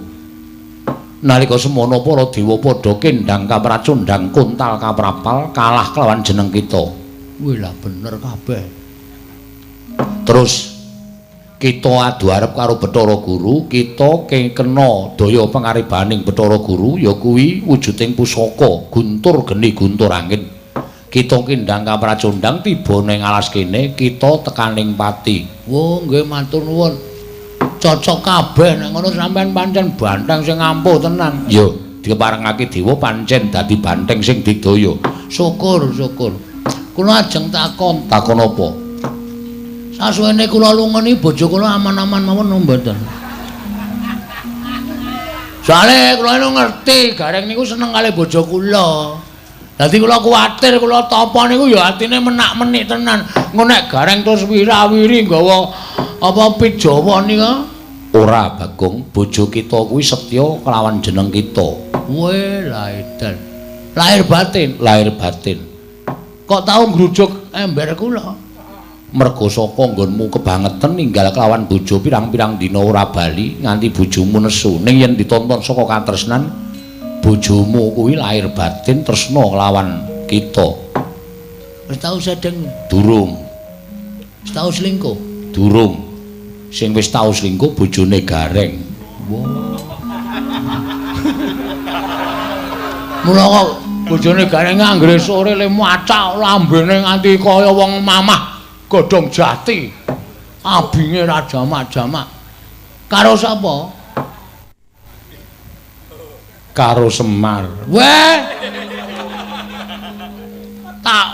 Nalika semono para dewa padha kendhang kapracundhang kuntal kaprapal kalah kelawan jeneng kita. Wih lah bener kabeh. Terus kita adu arep karo Bathara Guru, kita kena daya pangaribaning Bathara Guru ya kuwi wujuding pusaka guntur geni guntur angin. Kita kendhang kapracundhang tiba ning alas kene, kita tekaning pati. Wo nggih matur nuwun. Cocok kabeh nek ngono sampean pancen banteng sing ampuh tenan. Ya, dikeparengake dewa pancen dadi banteng sing digdaya. Syukur, syukur. Kula ajeng takon. Takon apa? Sasuwene kula lunga niki bojo kula aman-aman mawon napa mboten? Soale kula niku ngerti Gareng niku seneng kali bojo kula. Dadi kula kuwatir kula tapa niku ya atine menak-menik tenan. Engko nek Gareng terus wirawiri nggawa apa pit Jawa nika? Ora, Bagong, bojo kita kuwi setya kelawan jeneng kita. Weh, lah edan. Lahir batin, lahir batin. Kok tau ngrujuk ember kula? Mergo saka nggonmu kebangetan ninggal kelawan bojo pirang-pirang dina ora bali nganti bojomu nesu. Ning yen ditonton saka katresnan bojomu kuwi lahir batin tresna kelawan kita. Wis tau sedeng? Durung. Wis tau selingkuh? Durung. Sing wis tau selingkuh bojone Gareng. Wah. Mula kok bojone Gareng anggere sore le macak lambene nganti kaya wong mamah Godhong jati. Abinge ra jamak-jamak. Karo sapa? Karo Semar. Weh. Tak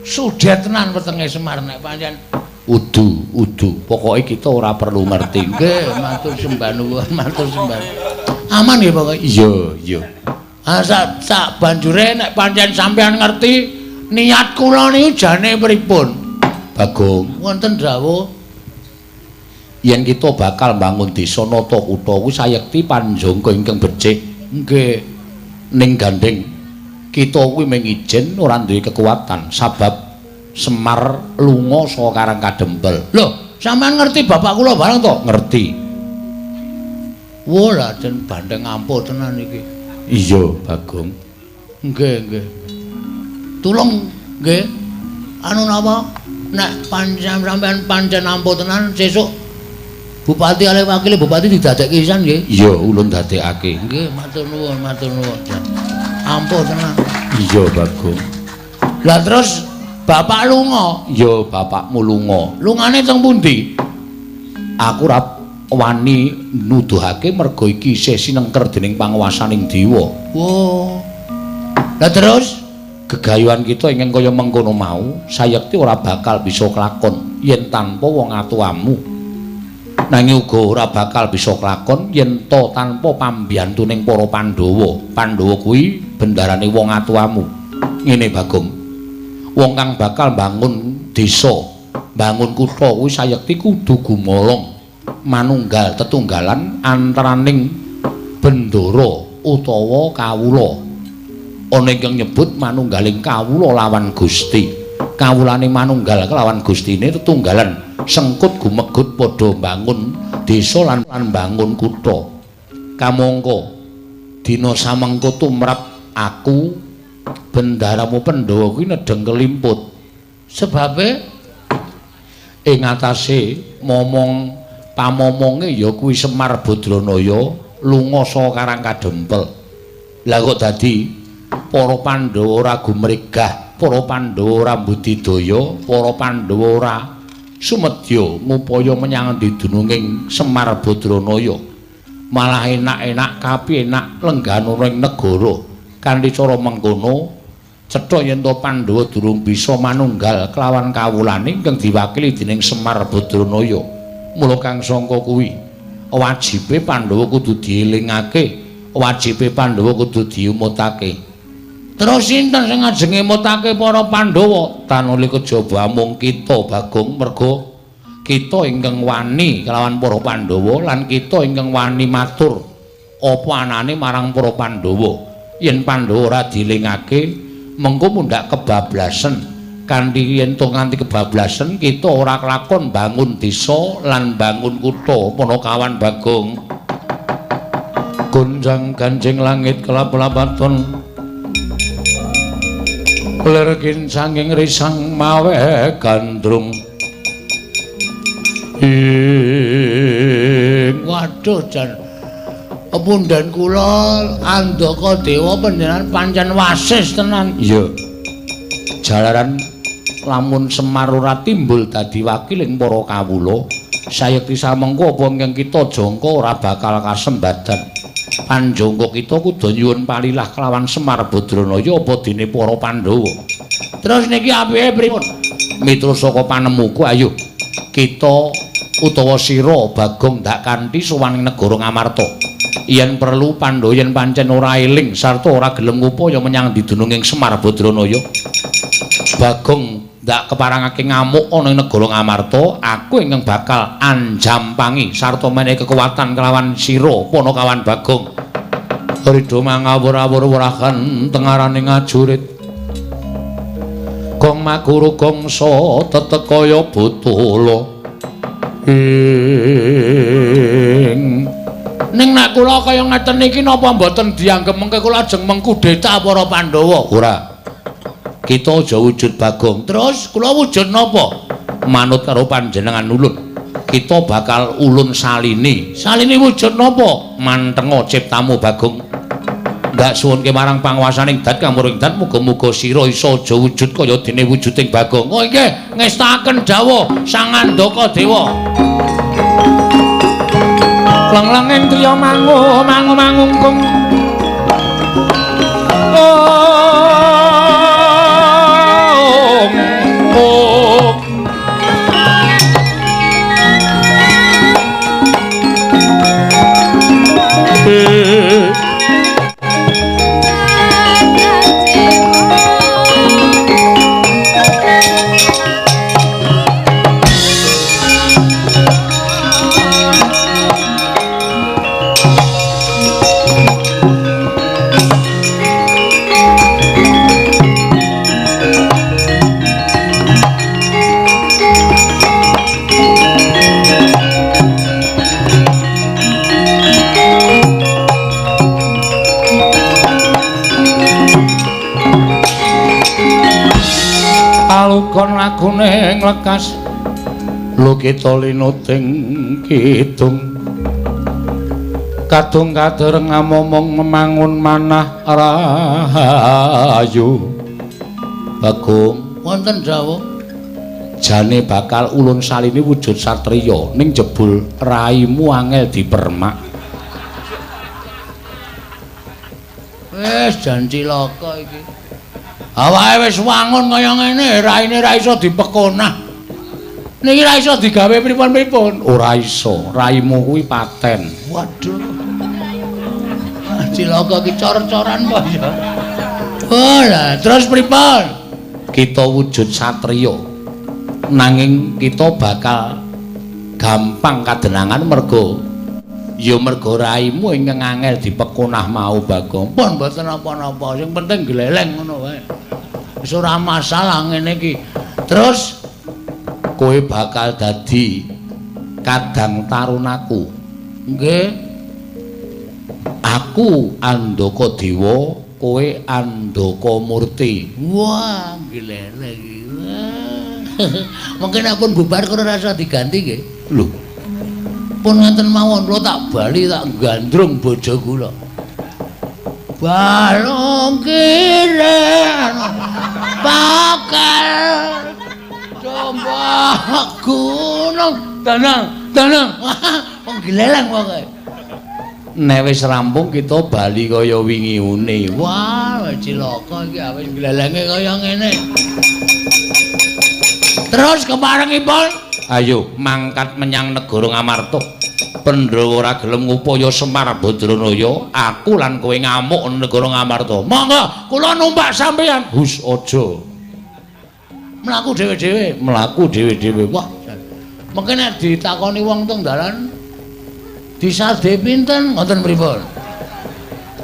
sudet tenan wetenge Semar nek pancen udu, udu. Pokoke kita ora perlu ngerti. Nggih, matur sembah nuwun, matur sembah. Aman nggih pokoke. Iya, iya. Ah sak banjure nek pancen sampean ngerti niat kula niku jane pripun? Bagong, wonten dawuh yen kita bakal mbangun desa nata kutha kuwi sayekti panjangka ingkang becik. Nggih. Ning gandeng kita kuwi mung ijen ora duwe kekuatan sabab Semar lunga saka Karang Kadempel. Lho, sampean ngerti bapak kula bareng to? Ngerti. Wah, lah jen bandeng ampuh tenan iki. Iya, Bagong. Nggih, nggih. Tulung nggih. Anu napa? Nek pancen sampean pancen ampuh tenan sesuk bupati kalih wakile bupati didadekke pisan nggih. Iya, ulun dadekake. Nggih, matur nuwun, matur nuwun. Ampuh tenan. Iya, Bagong. Lah terus bapak lunga? Iya, bapakmu lunga. Lungane teng pundi? Aku ora wani nuduhake merga iki isih sinengker dening panguwasaning dewa. Wo. Lah terus gegayuhan kita ingkang kaya mengkono mau sayekti ora bakal bisa kelakon yen tanpa wong atuamu. Nanging uga ora bakal bisa kelakon yen ta tanpa pambiyantuning para Pandhawa. Pandhawa kuwi bendarane wong atuamu. Ngene Bagong. Wong kang bakal mbangun desa, mbangun kutha kuwi sayekti kudu gumolong manunggal tetunggalan antaraning bendara utawa kawula. Ana ingkang nyebut manunggaling kawula lawan Gusti. Kawulane manunggal kelawan Gustine tetunggalan sengkut gumegut padha mbangun desa lan mbangun kutha. Kamangka dina samengko tumrap aku bendaramu Pandhawa kuwi nedheng kelimput. Sebabe ing atase momong pamomonge ya kuwi Semar Badranaya lunga saka Karang Kadempel. Lah kok dadi para Pandhawa ora gumregah, para Pandhawa ora budidaya, para Pandhawa ora sumedya ngupaya menyang endi dununging Semar Badranaya. Malah enak-enak kapienak lengganana ing negara. Kanthi cara mengkono cetha yen to Pandhawa durung bisa manunggal kelawan kawulane ingkang diwakili dening Semar Badranaya. Mula kang sangka kuwi wajibe Pandhawa kudu dielingake, wajibe Pandhawa kudu diumutake. Terus sinten sing ajeng ngemutake para Pandhawa? Tanuli kejaba amung kita Bagong, merga kita ingkang wani kelawan para Pandhawa lan kita ingkang wani matur apa anane marang para Pandhawa. Yen Pandhawa ora dilingake mengko mundhak kebablasen. Kanthi yen to nganti kebablasen kita ora kelakon bangun desa lan bangun kutha. Panakawan Bagong. Gonjang ganjing langit kelap-lapaton lir kincanging risang mawe gandrung. Ing waduh jan pundhen kula Andaka Dewa panjenengan pancen wasis tenan. Iya. Jalaran lamun Semar ora timbul dadi wakiling para kawula, sayekti samengko apa ingkang kita jangka ora bakal kasembadan. Panjangka kita kudu nyuwun palilah kelawan Semar Badranaya apa dene para Pandhawa. Terus niki apike pripun? Mitra saka panemuku ayo kita utawa sira Bagong ndak kanthi sowan ing negara Ngamarta. Yen perlu Pandhawa yen pancen ora eling sarta ora gelem ngupaya menyang didununging Semar Badranaya, Bagong ndak keparangake ngamuk ana ing negara Ngamarta, aku ingkang bakal anjampangi sarta menehi kekuatan kelawan sira Panakawan Bagong. Ridho mangawur-awur wrahan tengaraning ajurit. Gong maguru gongsa tetek kaya botolo. Ing ning nek kula kaya ngeten iki napa mboten dianggep mengke kula ajeng mengkudeta para Pandhawa? Ora. Kita aja wujud Bagong. Terus kula wujud napa? Manut karo panjenengan ulun. Kita bakal ulun salini. Salini wujud napa? Mantenga ciptamu Bagong. Ndak suwunke marang panguwasaning dat kamuring dat muga-muga sira iso aja wujud kaya dene wujuding Bagong. Oh nggih, ngestakaken dawuh Sang Andaka Dewa. Leng-lenging triya mangu mangu mangungkung. Om Om. Alukon lagune nglekas lukita linuting kidung kadung kadereng amomong memangun manah rahayu. Bagong, wonten dawuh. Jane bakal ulun salini wujud satriya ning jebul raimu angel dipermak. Wis jan cilaka iki. Awake wis wangun kaya ngene, raine ra iso dipekonah. Niki ra iso digawe pripun-pripun. Ora iso, raimu kuwi paten. Waduh. Cilaka iki cor-coran apa ya? Oh lah, terus pripun? Kita wujud satriya. Nanging kita bakal gampang kadenangan mergo ya mergo raimu ingkang angel dipekonah mau Bagong. Pun mboten napa-napa, sing penting gleleng ngono wae. Wis ora masalah ngene iki. Terus kowe bakal dadi kadang tarunaku. Nggih. Aku Andaka Dewa, kowe Andaka Murti. Wah, gleleng iki. Mungkin pun bubar karo rasa diganti nggih. Lho. Pun ngaten mawon kula tak bali tak gandrung bojo kula. Balung kiren bakal coba gunung tenang tenang. Wong gleleng pokoke. Nek wis rampung kita bali kaya wingi une. Wah, cilaka iki wis glelenge kaya ngene. Terus keparengipun ayo mangkat menyang negara Ngamarta. Pandhawa ora gelem ngupaya Semar Badranaya, aku lan kowe ngamuk negara Ngamarta. Monggo kula numpak sampeyan. Hus aja. Mlaku dhewe-dhewe, mlaku dhewe-dhewe. Wah, mengke nek ditakoni wong teng dalan disade pinten ngoten pripun?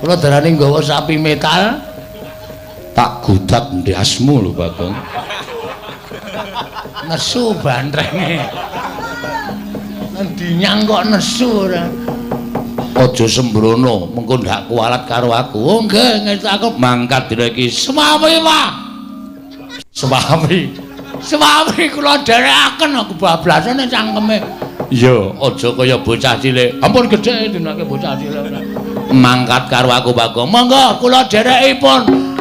Kula darani nggawa sapi metal tak gudak ndasmu lho Bagong. Nesu bantrenge. Ngendi nyang kok nesu ora. Aja sembrono, mengko ndak kualat karo aku. Oh nggih, ngerti aku mangkat dina iki. Semawi, Pak. Semawi. Semawi kula dherekaken aku bablasane cangkeme. Iya, aja kaya bocah cilik. Ampun gedhe dinake bocah cilik ora. Mangkat karo aku Bagong. Monggo kula dherekipun.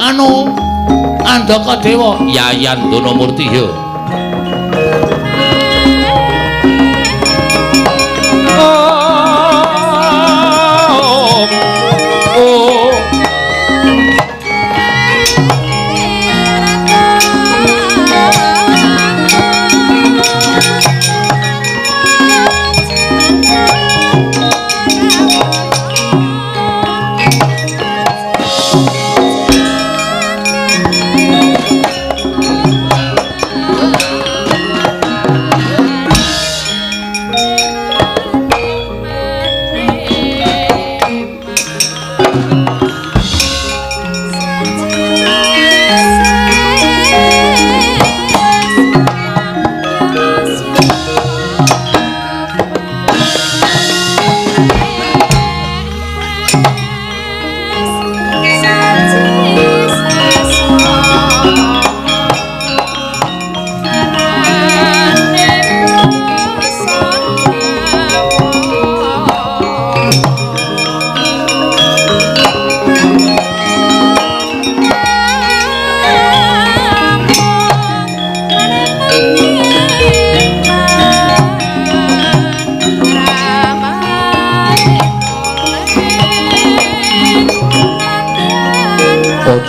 Anu Andaka Dewa, Yayan Donamurti ya. Oh, oh.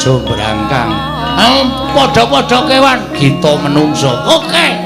Raja Brangkang. Padha-padha kewan, kita menungso. Oke.